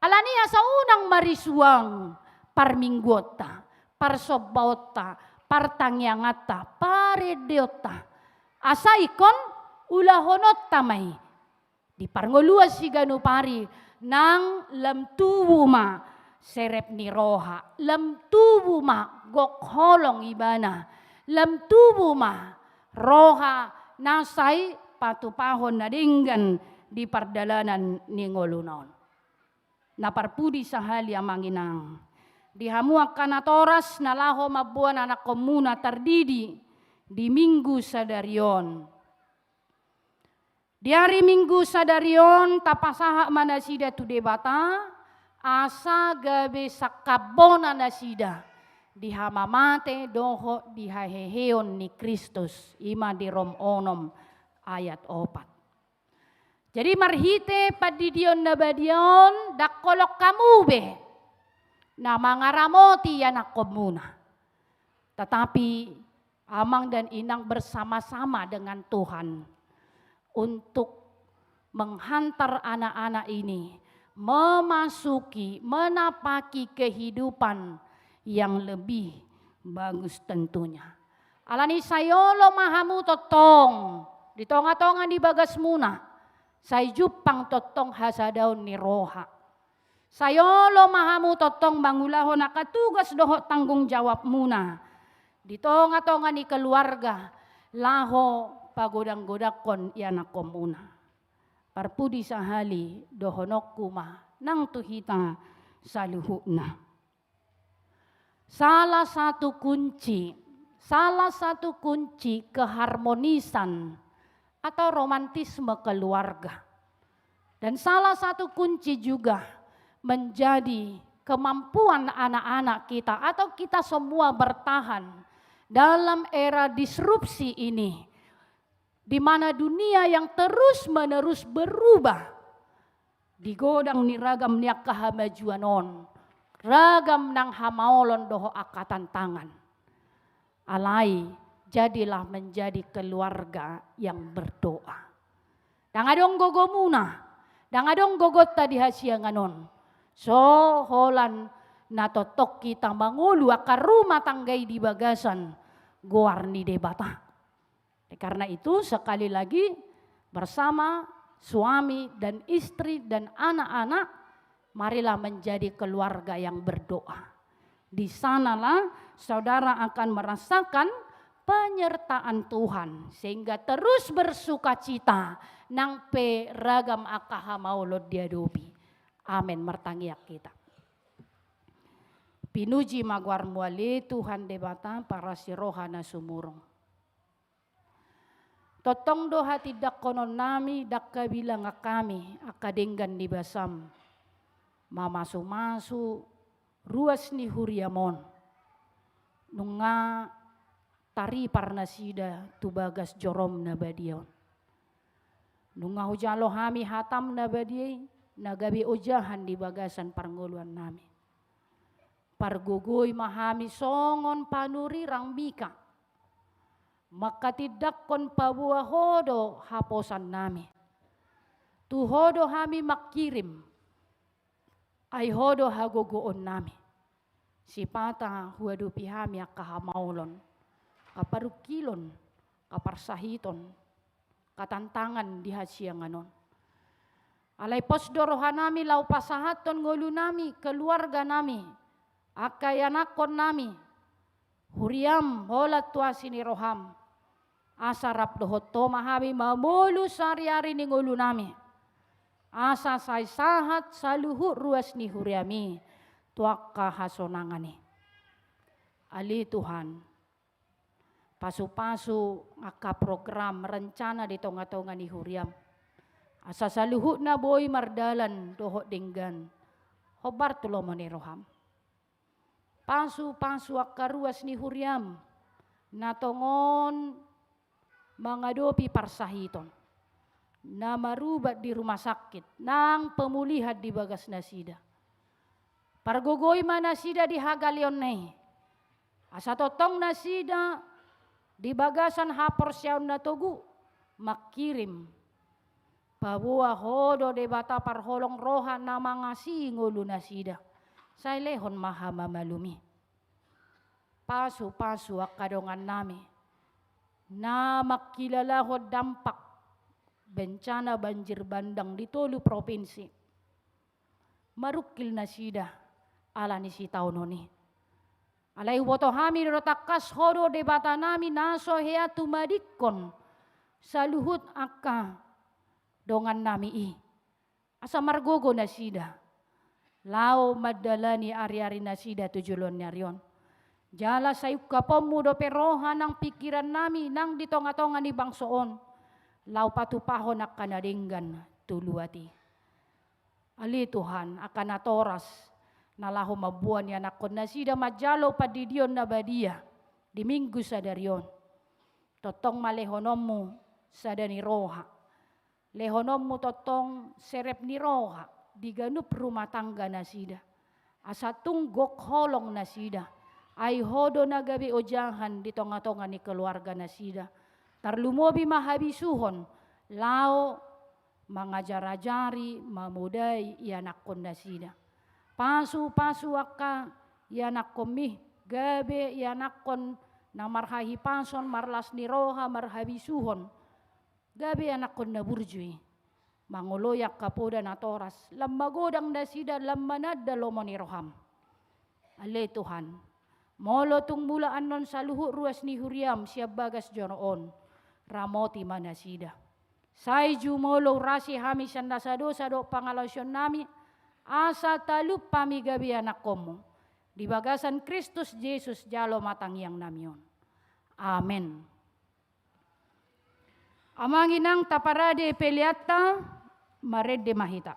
Alani i asa unang marisuang parmingguonta, parsombaonta, partangianganta, parendeonta. Asa ingkon ulahononta ma i di parngoluan siganup ari, nang lam tubu ma serep ni roha, lam tubu ma gok holong ibana, lam tubu ma roha na sai patupahon na denggan di pardalanan ni ngoluna on. Na parpudi sahali amang inang, di hamu angka natoras na laho mamboan anakkonmuna tardidi di Minggu sadari on. Di ari Minggu sadari on tapasahat ma nasida tu Debata, asa gabe sangkap bona nasida di hamamate dohot di haheheon ni Kristus, i ma di Rom onom ayat opat. Jadi marhite pandidion na badia on, ndang holan hamu be na mangaramoti anakkonmuna. Tetapi amang dan inang bersama-sama dengan Tuhan untuk menghantar anak-anak ini memasuki, menapaki kehidupan yang lebih bagus tentunya. Alani i sai olo ma hamu tongtong di tonga-tonga ni bagasmuna, sai jumpang tongtong hasadaon ni roha. Sai olo ma hamu tongtong mangulahon angka tugas dohot tanggung jawabmuna di tonga-tonga ni keluarga, laho pagodang-godangkon ianakkonmuna. Parpudi sahali dohononku ma nang tu hita saluhutna. Salah satu kunci, salah satu kunci keharmonisan atau romantisme keluarga. Dan salah satu kunci juga menjadi kemampuan anak-anak kita atau kita semua bertahan dalam era disrupsi ini, di mana dunia yang terus-menerus berubah, di godang ni ragam ni angka hamajuan on, ragam nang hamaolon dohot angka tantangan. Alai, jadilah menjadi keluarga yang berdoa. Ndang adong gogomuna, ndang adong gogonta di hasiangan on, so holan na tongtong hita mangolu angka rumah tangga i di bagasan goar ni Debata. Karena itu, sekali lagi, bersama suami dan istri dan anak-anak, marilah menjadi keluarga yang berdoa. Di sanalah saudara akan merasakan penyertaan Tuhan, sehingga terus bersukacita nang pe ragam angka hamaolon diadopi. Amen. Martangiang hita. Pinuji ma goarmu ale Tuhan Debata, parasi roha na sumurung. Tongtong do hatindangkononnami, ndang habilangan hami angka denggan ni basam mamasumasu ruas ni huriam on. Nunga taripar nasida tu bagas jorom na badia on. Nunga hujalo hami hatam na badia i, na gabe ojahan di bagasan parngoluannami. Pargogoi ma hami songon panurirang Mika, mangkatindangkon paboa Ho do haposannami. Tu Ho do hami mangkirim, ai Ho do hagogoonnami. Sipata huadopi hami angka hamaolon, kaparungkilon, kaparsahiton, katantangan di hasiangan on. Alai pos do rohanami laho pasahathon ngolunami, keluarganami, angka ianakkonnami, huriam holan tu asi ni roham. Asa rap dohot Ho ma hami mamolus ariari ni ngolunami. Asa sai sahat saluhut ruas ni huriami tu angka hasonangan i. Ale Tuhan, pasupasu angka program rencana di tongatonga ni huriam. Asa saluhutna boi mardalan dohot denggan hombar tu lomo ni roham. Pasupasu angka ruas ni huriam na tongon mangadopi parsahiton, na marubat di rumah sakit, nang pemulihan di bagas nasida. Pargogoi ma nasida di hagaleonna i. Asa tongtong nasida di bagasan haporseaon na togu mangkirim. Paboa Ho do Debata parholong roha na mangasihi ngolu nasida. Sai lehon ma hamamalumi. Pasupasu angka dongannami na mangkilalahon dampak bencana banjir bandang di tolu provinsi. Marungkil nasida ala ni sitaonon i. Alai huboto hami do tangkas Ho do Debatanami na so hea tumadingkon saluhut angka dongannami i. Asa margogo nasida laho mandalani ariari nasida tu joloan ni ari on. Jala sai ungkaponmu dope roha nang pingkirannami nang di tongatonga ni bangso on, laho patupahon angka na denggan tu luat i. Ale Tuhan, angka natoras na laho mamboan ianakkon nasida manjalo pandidion na badia di Minggu sadari on, tongtong ma lehononmu sada ni roha. Lehononmu tongtong serep ni roha di ganup rumah tangga nasida. Asa tung gok holong nasida, ai Ho do na gabe ojahan di tongatonga ni keluarga nasida. Tarlumobi ma habisuhon laho mangajarajari, mamodai ianakkon nasida. Pasupasu angka ianakkonmi, gabe ianakkon na marhahipason, marlas ni roha, marhabisuhon. Gabe ianakkon na burju i, mangoloi angka poda natoras, lam magodang nasida, lam mananda lomo ni roham. Ale Tuhan, molo tung mula annon saluhut ruas ni huriam sian bagas joro on, ramoti ma nasida. Sai jumolo urasi hami sian nasa dosa dohot pangalaosionnami, asa talup hami gabe ianakkonmu. Di bagasan Kristus Jesus jalo ma tangiangnami on. Amen. Amang inang, taparade peleanta, marende ma hita.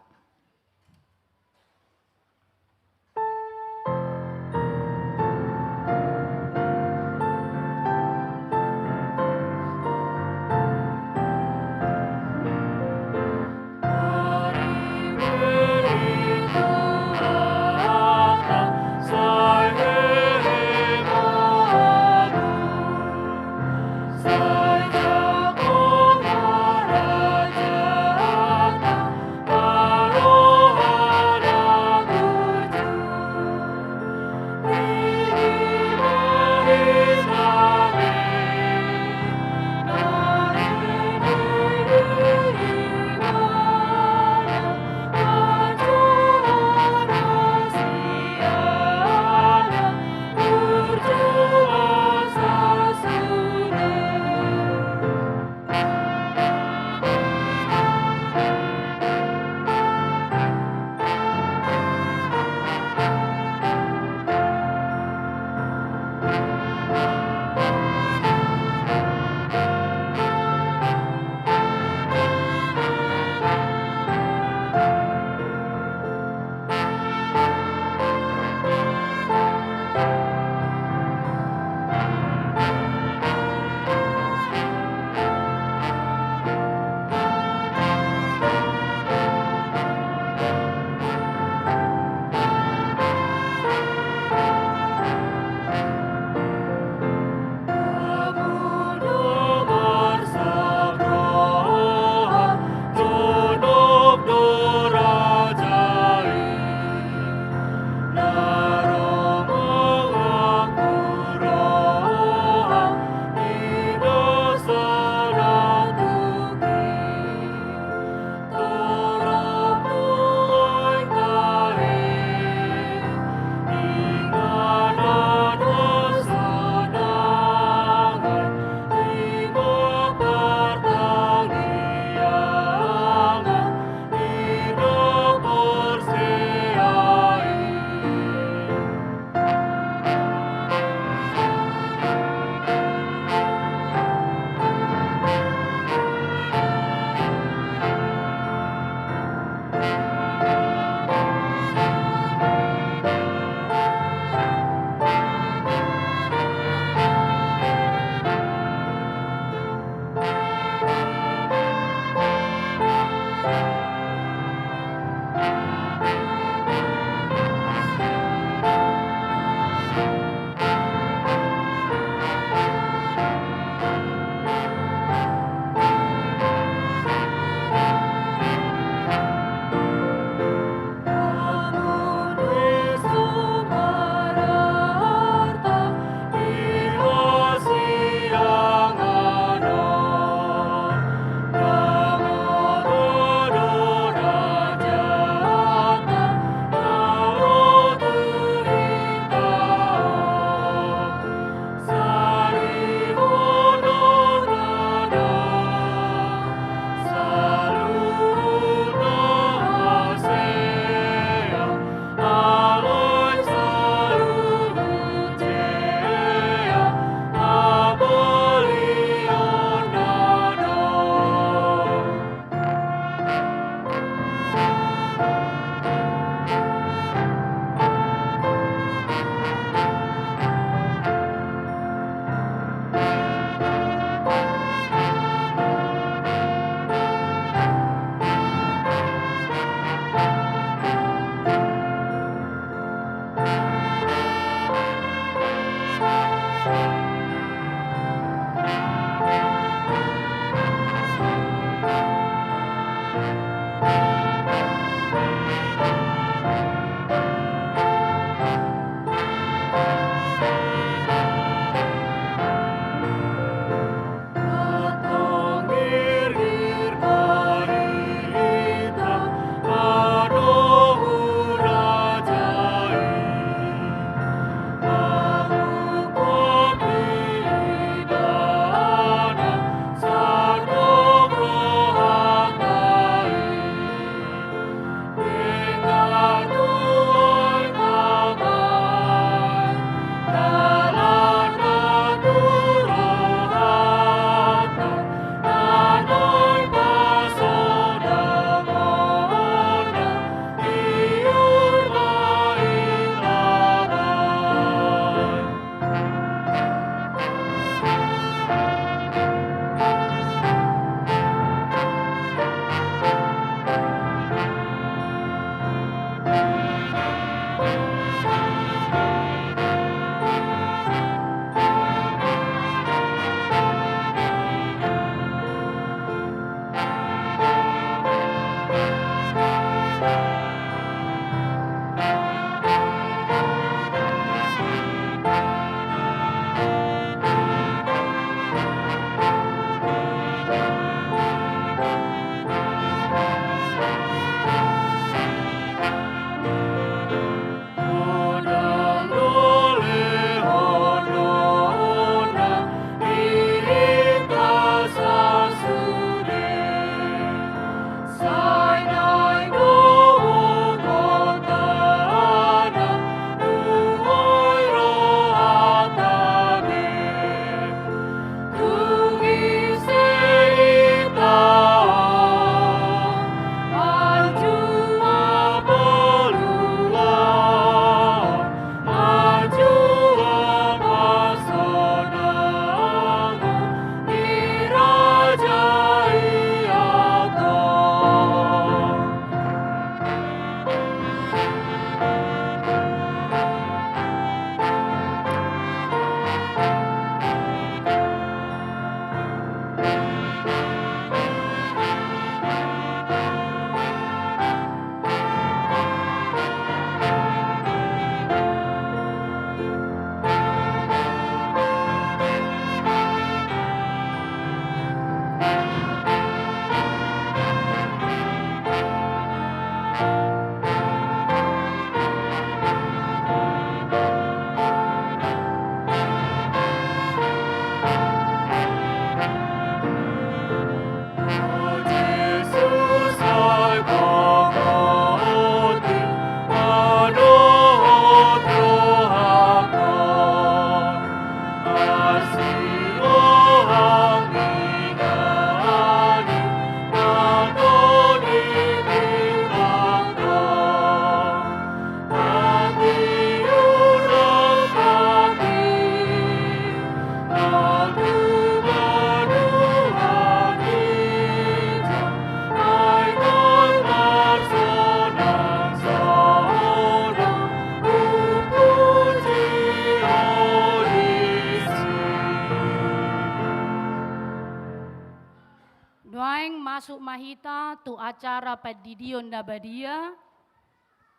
Hita tu acara pandidion na badia,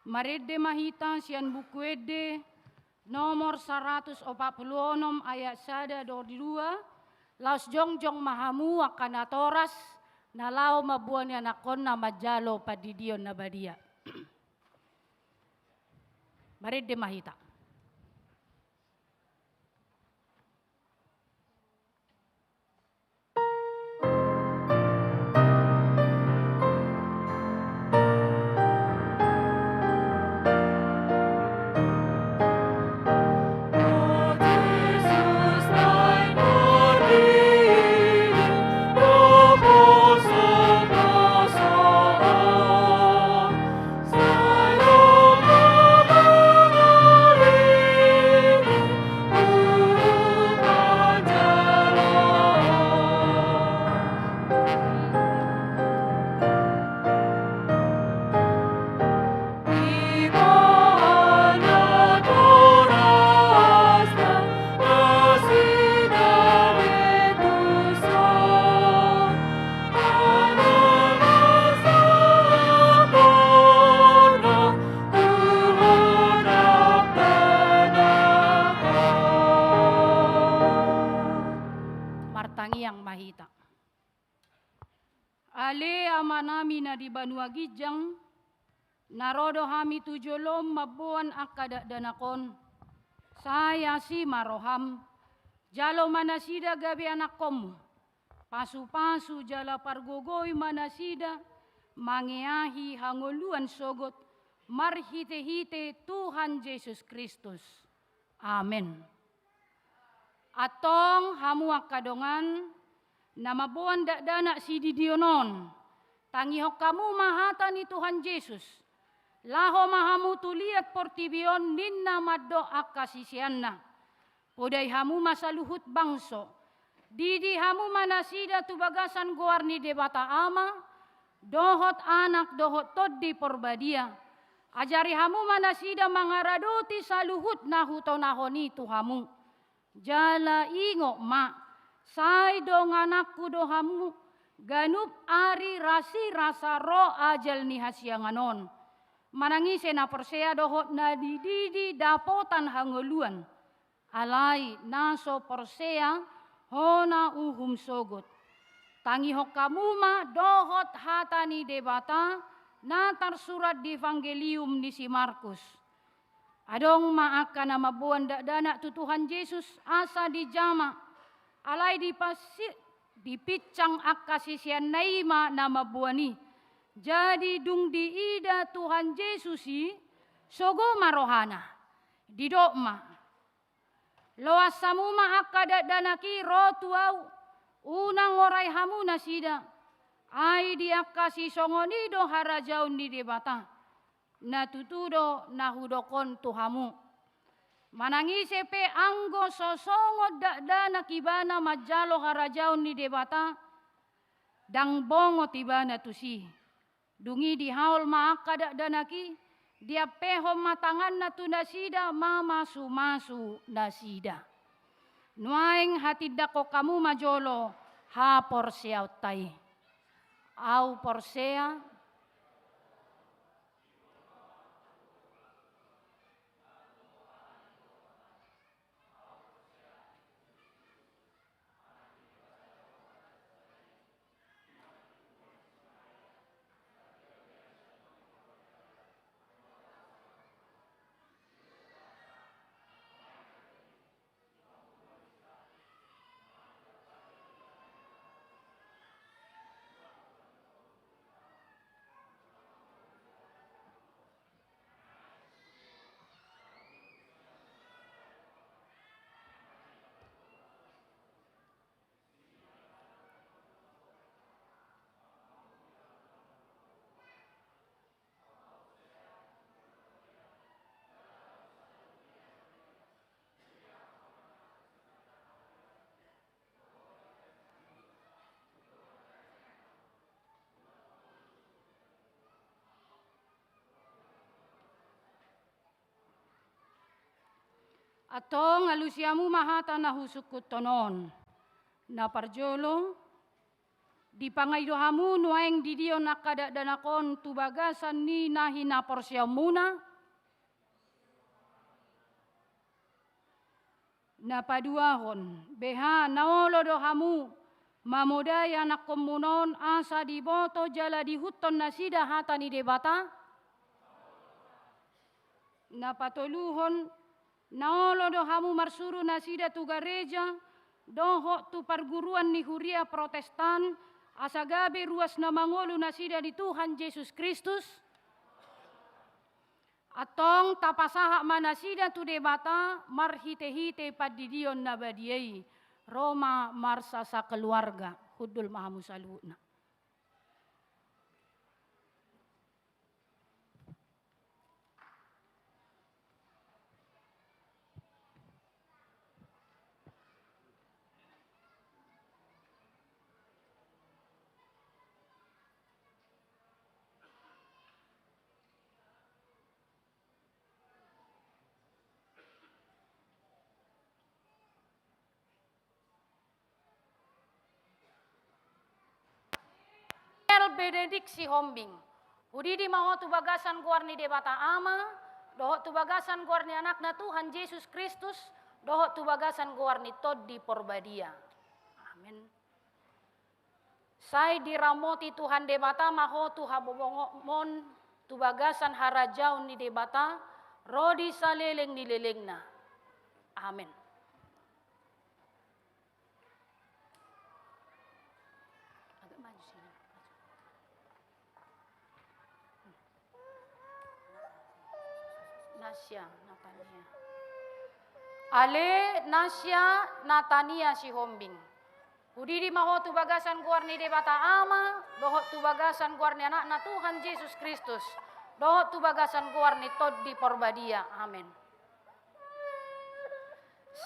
marende ma hita sian Buku Ende nomor saratus opat pulu onom ayat sada dohot dua, laos jongjong ma hamu angka natoras na laho mamboan ianakhonna manjalo pandidion na badia. Marende ma hita. Martangiang ma hita. Ale Amanami na di banua ginjang, na ro do hami tu jolom mamboan angka dakdanak on. Sai asi ma roham, jalo ma nasida gabe anakkonmu. Pasupasu jala pargogoi ma nasida mangeahi hangoluan sogot marhitehite Tuhan Jesus Kristus. Amen. Antong hamu angka dongan na mamboan dakdanak sididion on, tangihon hamu ma hata ni Tuhan Jesus. Laho ma hamu tu liat portibi on, ninna mandok angka siseanna. Podai hamu ma saluhut bangso. Didi hamu ma nasida tu bagasan goar ni Debata Ama, dohot Anak, dohot Tondi Porbadia. Ajari hamu ma nasida mangaradoti saluhut na hutonahon i tu hamu. Jala ingot ma, sai dongananku do hamu, ganup ari rasirasa ro ajal ni hasiangan on. Manang ise na porsea dohot na dididi dapotan hangoluan. Alai na so porsea hona uhum sogot. Tangihon hamu ma dohot hata ni Debata na tarsurat di Evangelium ni si Markus. Adong ma angka na mamboan dakdanak tu Tuhan Jesus asa dijama. Alai dipasi-, dipinsang angka siseanna i ma na mamboan i. Jadi dung diida Tuhan Jesus i, sogo ma rohana. Didok ma, loas hamu ma angka dakdanak i ro tu ahu, unang orai hamu nasida. Ai di angka sisongon i do harajaon ni Debata. Na tutu do na hudok on tu hamu. Manang ise pe anggo so songon dakdanak ibana manjalo harajaon ni Debata, ndang bongot ibana tusi. Dung i dihaol ma angka dakdanak i, diampehon ma tanganna tu nasida mamasumasu nasida. Nuaeng hatindangkon hamu ma jolo haporseaonta i. Ahu porsea. Antong alusi hamu ma hata na husungkunhon on. Na parjolo, Dipangido hamu nuaeng didion angka dakdanak on tu bagasan ni na hinaporseaonmuna. Na paduahon, beha na olo do hamu mamodai anakkonmuna on asa diboto jala diihuthon nasida hata ni Debata? Na patoluhon, na olo do hamu marsuru nasida tu gareja dohot tu parguruan ni huria Protestan asa gabe ruas na mangolu nasida di Tuhan Jesus Kristus? Antong tapasahat ma nasida tu Debata marhitehite pandidion na badia i. Ro ma marsasakeluarga. Hundul ma hamu saluhutna. Benedict Sihombing. Hudidi ma ho tu bagasan goar ni Debata Ama, dohot tu bagasan goar ni Anakna Tuhan Jesus Kristus, dohot tu bagasan goar ni Tondi Porbadia. Amen. Sai diramoti Tuhan Debata ma ho tu habobongonmon tu bagasan harajaon ni Debata, ro di saleleng ni lelengna. Amen. Agak maju sini. Nasya Natania. Ale Nasya Natania Sihombing. Hudidi ma ho tu bagasan goar ni Debata Ama, dohot tu bagasan goar ni Anakna Tuhan Jesus Kristus, dohot tu bagasan goar ni Tondi Porbadia. Amen.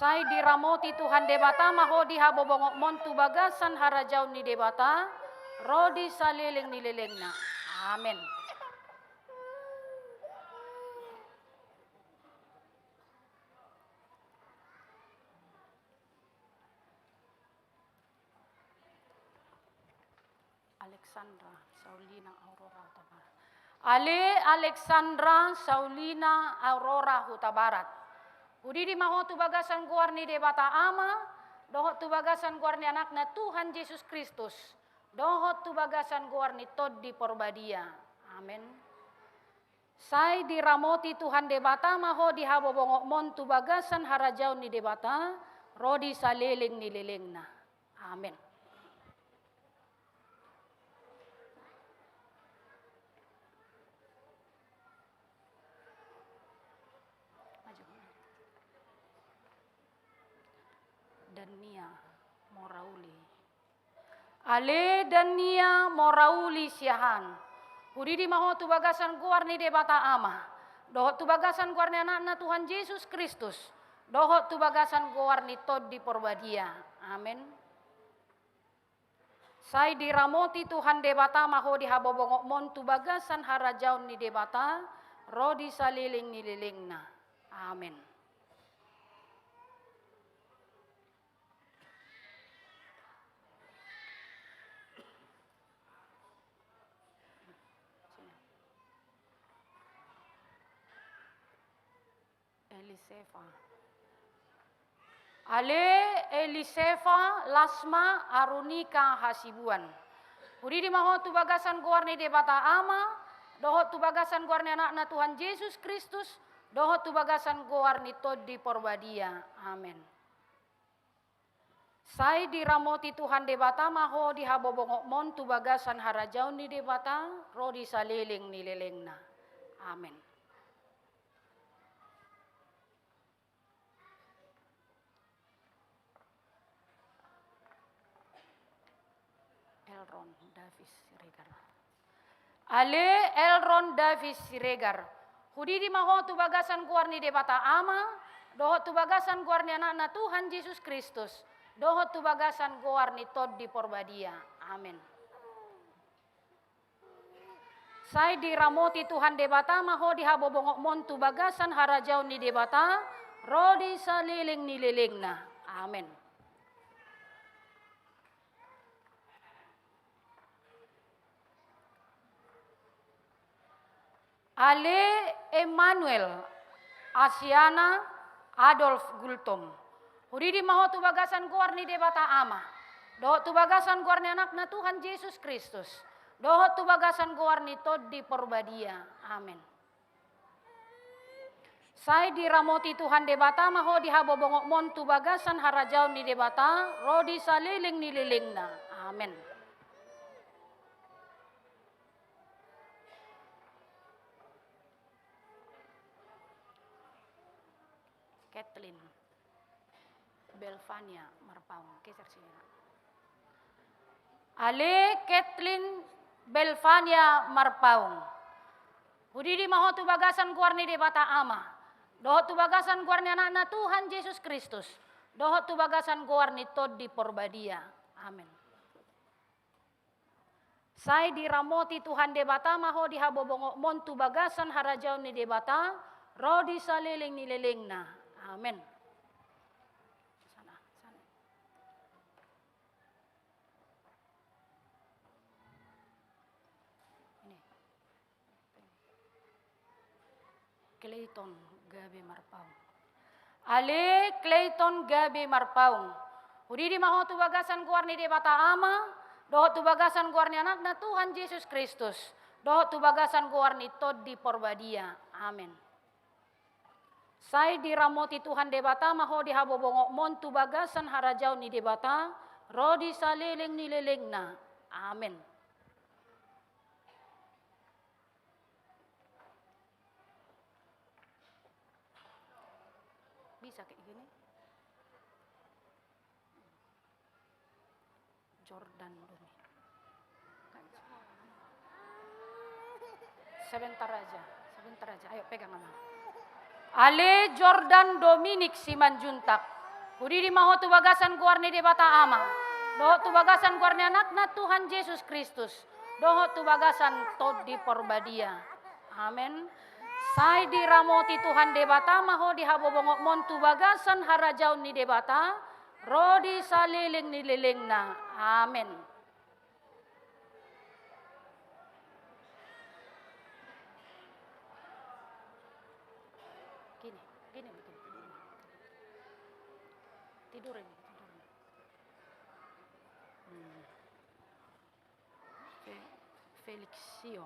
Sai diramoti Tuhan Debata ma ho di habobongonmon tu bagasan harajaon ni Debata, ro di saleleng ni lelengna. Amen. Alexandra Saulina Aurora Hutabarat. Ale Alexandra Saulina Aurora Hutabarat. Hudidi ma ho tu bagasan goar ni Debata Ama, dohot tu bagasan goar ni Anakna Tuhan Jesus Kristus, dohot tu bagasan goar ni Tondi Porbadia. Amen. Sai diramoti Tuhan Debata ma ho di habobongonmon tu bagasan harajaon ni Debata, ro di saleleng ni lelengna. Amen. Dania Morauli. Ale Dania Morauli Siahaan. Hudidi ma ho tu bagasan goar ni Debata Ama, dohot tu bagasan goar ni Anakna Tuhan Jesus Kristus, dohot tu bagasan goar ni Tondi Porbadia. Amen. Sai diramoti Tuhan Debata ma ho di habobongonmon tu bagasan harajaon ni Debata, ro di saleleng ni lelengna. Amen. Elisefa. Ale Elisefa Lasma Arunika Hasibuan. Hudidi ma ho tu bagasan goar ni Debata Ama, dohot tu bagasan goar ni Anakna Tuhan Jesus Kristus, dohot tu bagasan goar ni Tondi Porbadia. Amen. Sai diramoti Tuhan Debata ma ho di habobongonmon tu bagasan harajaon ni Debata, ro di saleleng ni lelengna. Amen. Elron Davis Siregar. Ale Elron Davis Siregar. Hudidi ma ho tu bagasan goar ni Debata Ama, dohot tu bagasan goar ni Anakna Tuhan Jesus Kristus, dohot tu bagasan goar ni Tondi Porbadia. Amen. Sai diramoti Tuhan Debata ma ho di habobongonmon tu bagasan harajaon ni Debata, ro di saleleng ni lelengna. Amen. Ale Emmanuel, Asiana, Adolf Gultom. Hudidi ma ho tu bagasan goar ni Debata Ama, dohot tu bagasan goar ni Anakna Tuhan Jesus Kristus, dohot tu bagasan goar ni Tondi Porbadia. Amen. Sai diramoti Tuhan Debata ma ho di habobongopmon tu bagasan harajaon ni Debata, ro di saleleng ni lelengna. Amen. Kathleen Belvania Marpaung, geser sini, Nak. Ale Kathleen Belvania Marpaung. Hudidi ma ho tu bagasan goar ni Debata Ama, dohot tu bagasan goar ni Anakna Tuhan Jesus Kristus, dohot tu bagasan goar ni Tondi Porbadia. Amen. Sai diramoti Tuhan Debata ma ho di habobongopmon tu bagasan harajaon ni Debata, ro di saleleng ni lelengna. Amen. Sana, sana. Ini. Clayton Gabe Marpaung. Ale Clayton Gabe Marpaung. Hudidi ma ho tu bagasan goar ni Debata Ama, dohot tu bagasan goar ni Anakna Tuhan Jesus Kristus, dohot tu bagasan goar ni Tondi Porbadia. Amen. Sai diramoti Tuhan Debata ma ho di habobongopmon tu bagasan harajaon ni Debata, ro di saleleng ni lelengna. Amen. Bisa kayak gini. Jordan Domi. Sebentar aja, sebentar aja. Ayo pegang, Ama. Ale Jordan Dominik Simanjuntak. Hudidi ma ho tu bagasan goar ni Debata Ama, dohot tu bagasan goar ni Anakna Tuhan Jesus Kristus, dohot tu bagasan Tondi Porbadia. Amen. Sai diramoti Tuhan Debata ma ho di habobongopmon tu bagasan harajaon ni Debata, ro di saleleng ni lelengna. Amen. Gini, gini, gini. Tidur ini, tidur ini. Hmm. Fe-, Felixio.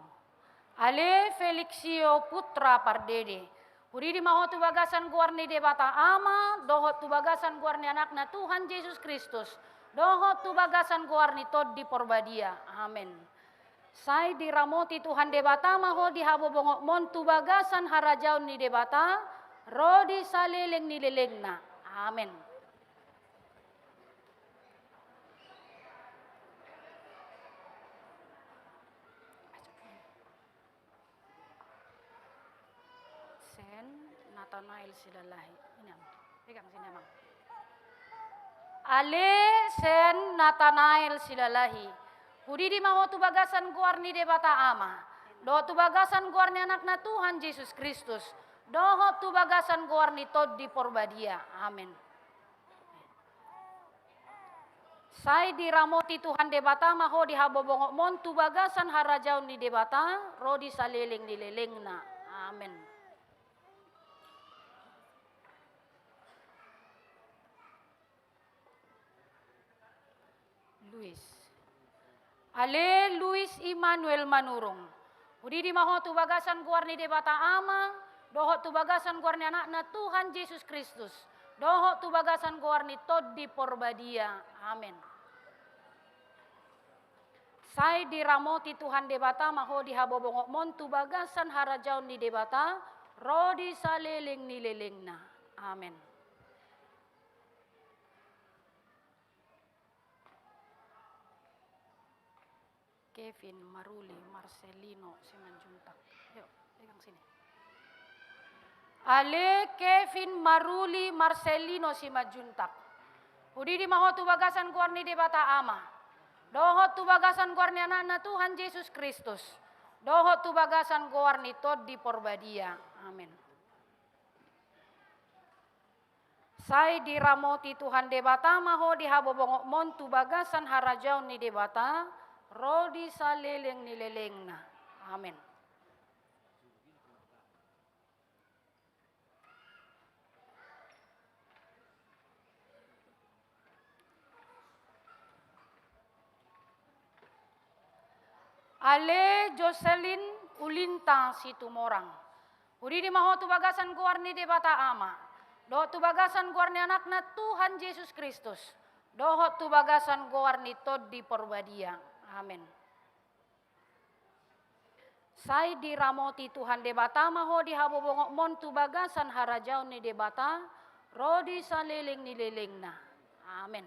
Ale Felixio Putra Pardede. Hudidi ma ho tu bagasan goar ni Debata Ama, dohot tu bagasan goar ni Anakna Tuhan Jesus Kristus, dohot tu bagasan goar ni Tondi Porbadia. Amen. Sai diramoti Tuhan Debata ma ho di habobongopmon tu bagasan harajaon ni Debata, ro di saleleng ni lelengna. Amen. Sen Natanael Silalahi. Ini, Amang. Pegang sini, Amang. Ale Sen Natanael Silalahi. Hudidi ma ho tu bagasan goar ni Debata Ama, dohot tu bagasan goar ni Anakna Tuhan Jesus Kristus, dohot tu bagasan goar ni Tondi Porbadia. Amen. Sai diramoti Tuhan Debata ma ho di habobongopmon tu bagasan harajaon ni Debata, ro di saleleng ni lelengna. Amen. Luis. Ale Luis Immanuel Manurung. Hudidi ma ho tu bagasan goar ni Debata Ama, dohot tu bagasan goar ni Anakna Tuhan Jesus Kristus, dohot tu bagasan goar ni Tondi Porbadia. Amen. Sai diramoti Tuhan Debata ma ho di habobongopmon tu bagasan harajaon ni Debata, ro di saleleng ni lelengna. Amen. Kevin Maruli Marcelino Simanjuntak. Yuk, pegang sini. Ale Kevin Maruli Marcelino Simanjuntak. Hudidi ma ho tu bagasan goar ni Debata Ama, dohot tu bagasan goar ni Anakna Tuhan Jesus Kristus, dohot tu bagasan goar ni Tondi Porbadia. Amen. Sai diramoti Tuhan Debata ma ho di habobongopmon tu bagasan harajaon ni Debata, ro di saleleng ni lelengna. Amen. Ale Jocelyn Ulinta Situmorang. Hudidi ma ho tu bagasan goar ni Debata Ama, dohot tu bagasan goar ni Anakna Tuhan Jesus Kristus, dohot tu bagasan goar ni Tondi Porbadia. Amen. Sai diramoti Tuhan Debata ma ho di habobongokmon tu bagasan harajaon ni Debata, ro di saleleng ni lelengna. Amen.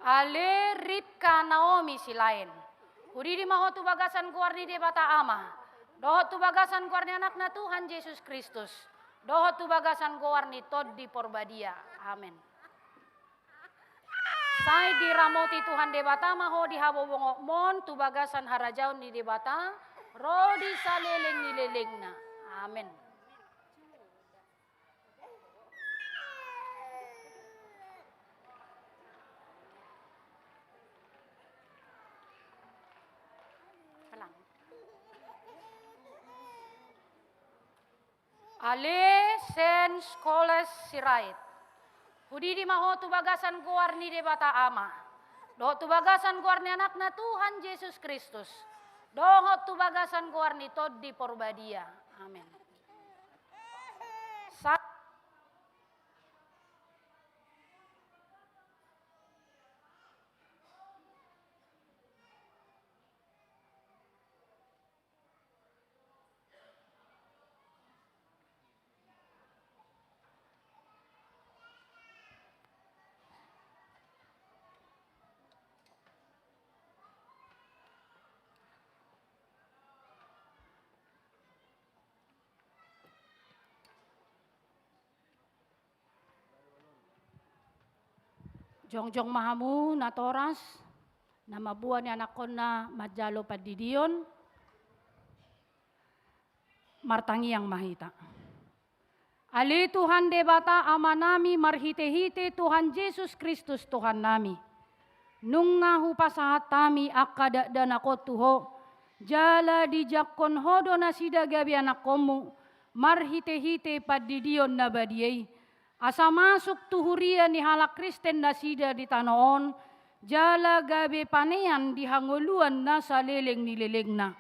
Ale Ripka Naomi Silaen. Hudidi ma ho tu bagasan goar ni Debata Ama, dohot tu bagasan goar ni Anakna Tuhan Jesus Kristus, dohot tu bagasan goar ni Tondi Porbadia. Amen. Sai diramoti Tuhan Debata ma ho di habobongokmon tu bagasan harajaon ni Debata, ro di saleleng ni lelengna. Amen. Ale Sen Sikoles Sirait. Hudidi ma ho tu bagasan goar ni Debata Ama, dohot tu bagasan goar ni Anakna Tuhan Jesus Kristus, dohot tu bagasan goar ni Tondi Porbadia. Amen. Sa- Jongjong ma hamu natoras, na mamboan ianakhonna manjalo pandidion, martangiang ma hita. Ale Tuhan Debata Amanami, marhitehite Tuhan Jesus Kristus Tuhannami, nunga hupasahat hami angka dakdanak on tu Ho, jala dijangkon Ho do nasida gabe anakhonmu, marhitehite pandidion na badia i, asa masuk tu huria ni halak Kristen nasida di tano on, jala gabe panean di hangoluan na saleleng ni lelengna.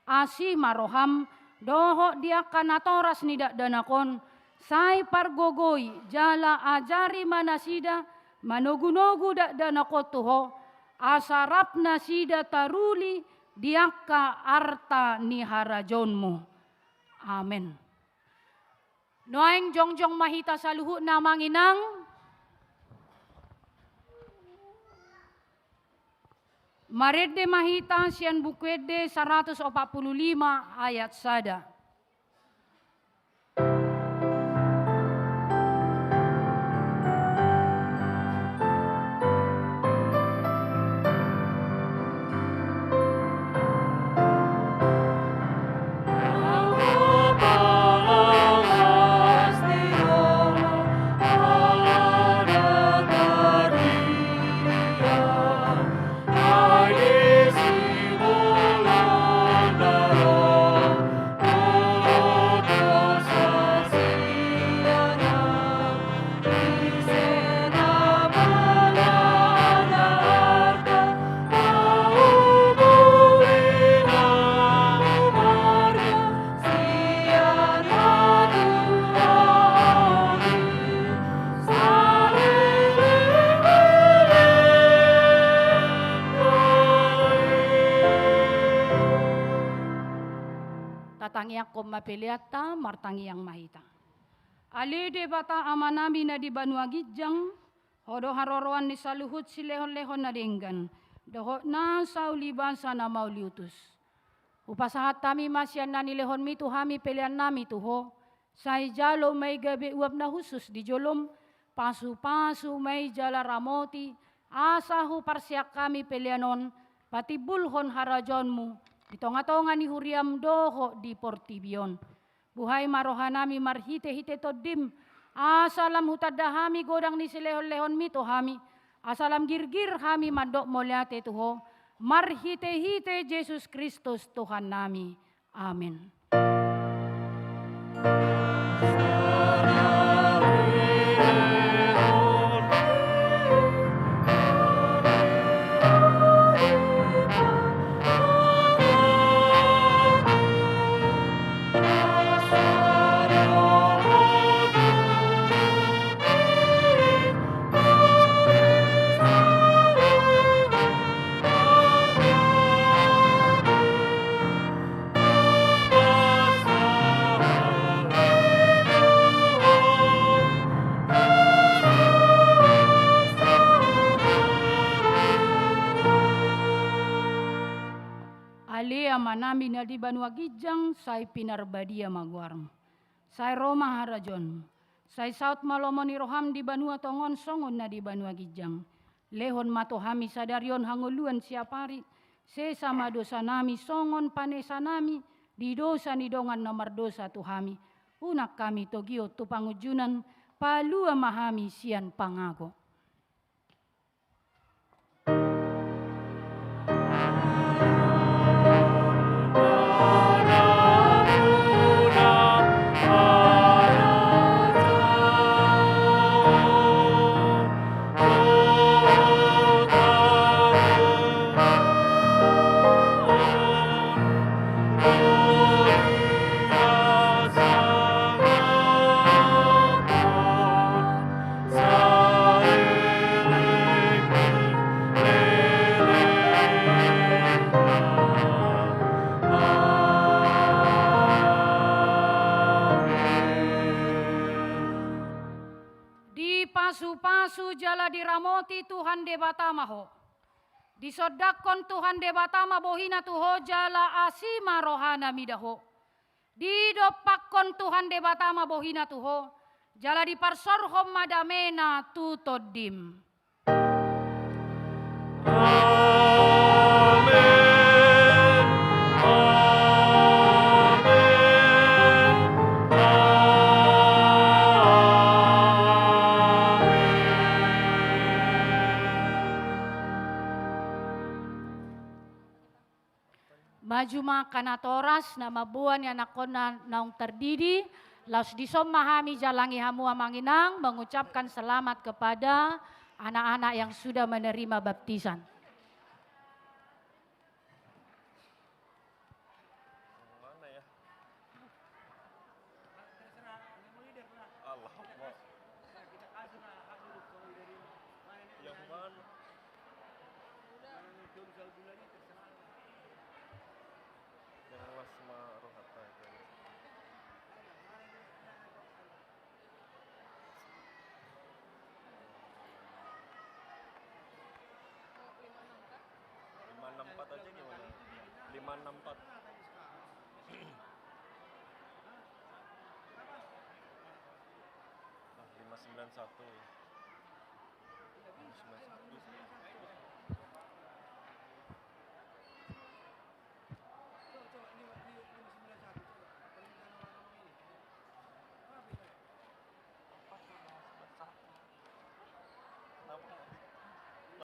Asi ma roham, dohot di angka natoras ni dakdanak on, sai pargogoi jala ajari ma nasida manogunogu dakdanak on tu Ho, asa rap nasida taruli di angka arta ni harajaonmu. Amen. Nuaeng jongjong ma hita saluhutna, Amang Inang. Marende ma hita sian Buku Ende saratus opat pulu lima ayat sada. Tatangiangkon ma peleanta, martangiang ma hita. Ale Debata Amanami na di banua ginjang, Ho do haroroan ni saluhut silehonlehon na denggan, dohot na saulibasa na mauliutus. Hupasahat hami ma sian na nilehonmi tu hami peleannami tu Ho, sai jalo ma i gabe uap na hushus di jolom, pasupasu ma i jala ramoti, asa huparsian hami pelean on patimbulhon harajaonmu di tongatonga ni huriam dohot di portibi on. Buhai ma rohanami marhitehite Tondim, asa lam hutanda hami godang ni silehonlehonmi tu hami, asa lam girgir hami mandok mauliate tu Ho, marhitehite Jesus Kristus Tuhannami. Amen. Amanami na di banua ginjang, sai pinarbadia ma goarmu. Sai ro ma harajaonmu. Sai saut ma lomo ni roham di banua tonga on songon na di banua ginjang. Lehon ma tu hami sadari on hangoluan siapari, sesa ma dosanami songon panesanami di dosa ni dongan na mardosa tu hami. Unang hami togihon tu pangunjunan, palua ma hami sian pangago. Dipasupasu jala diramoti Tuhan Debata ma ho. Disondangkon Tuhan Debata ma bohina tu ho jala asi ma rohana mida ho. Didompakkon Tuhan Debata ma bohina tu ho, jala diparsorhon ma damena tu tondim. Amen. Amen. Amen. Maju ma angka natoras na mamboan ianakhonna naung tardidi, laos dison ma hami jalangi hamu amang inang mengucapkan selamat kepada anak-anak yang sudah menerima baptisan. Yang mana ya? Allah Akbar. Yang mana? Yang las ma rohata itu. Lima enam empat aja gimana? Lima enam empat. Ah, lima sembilan satu.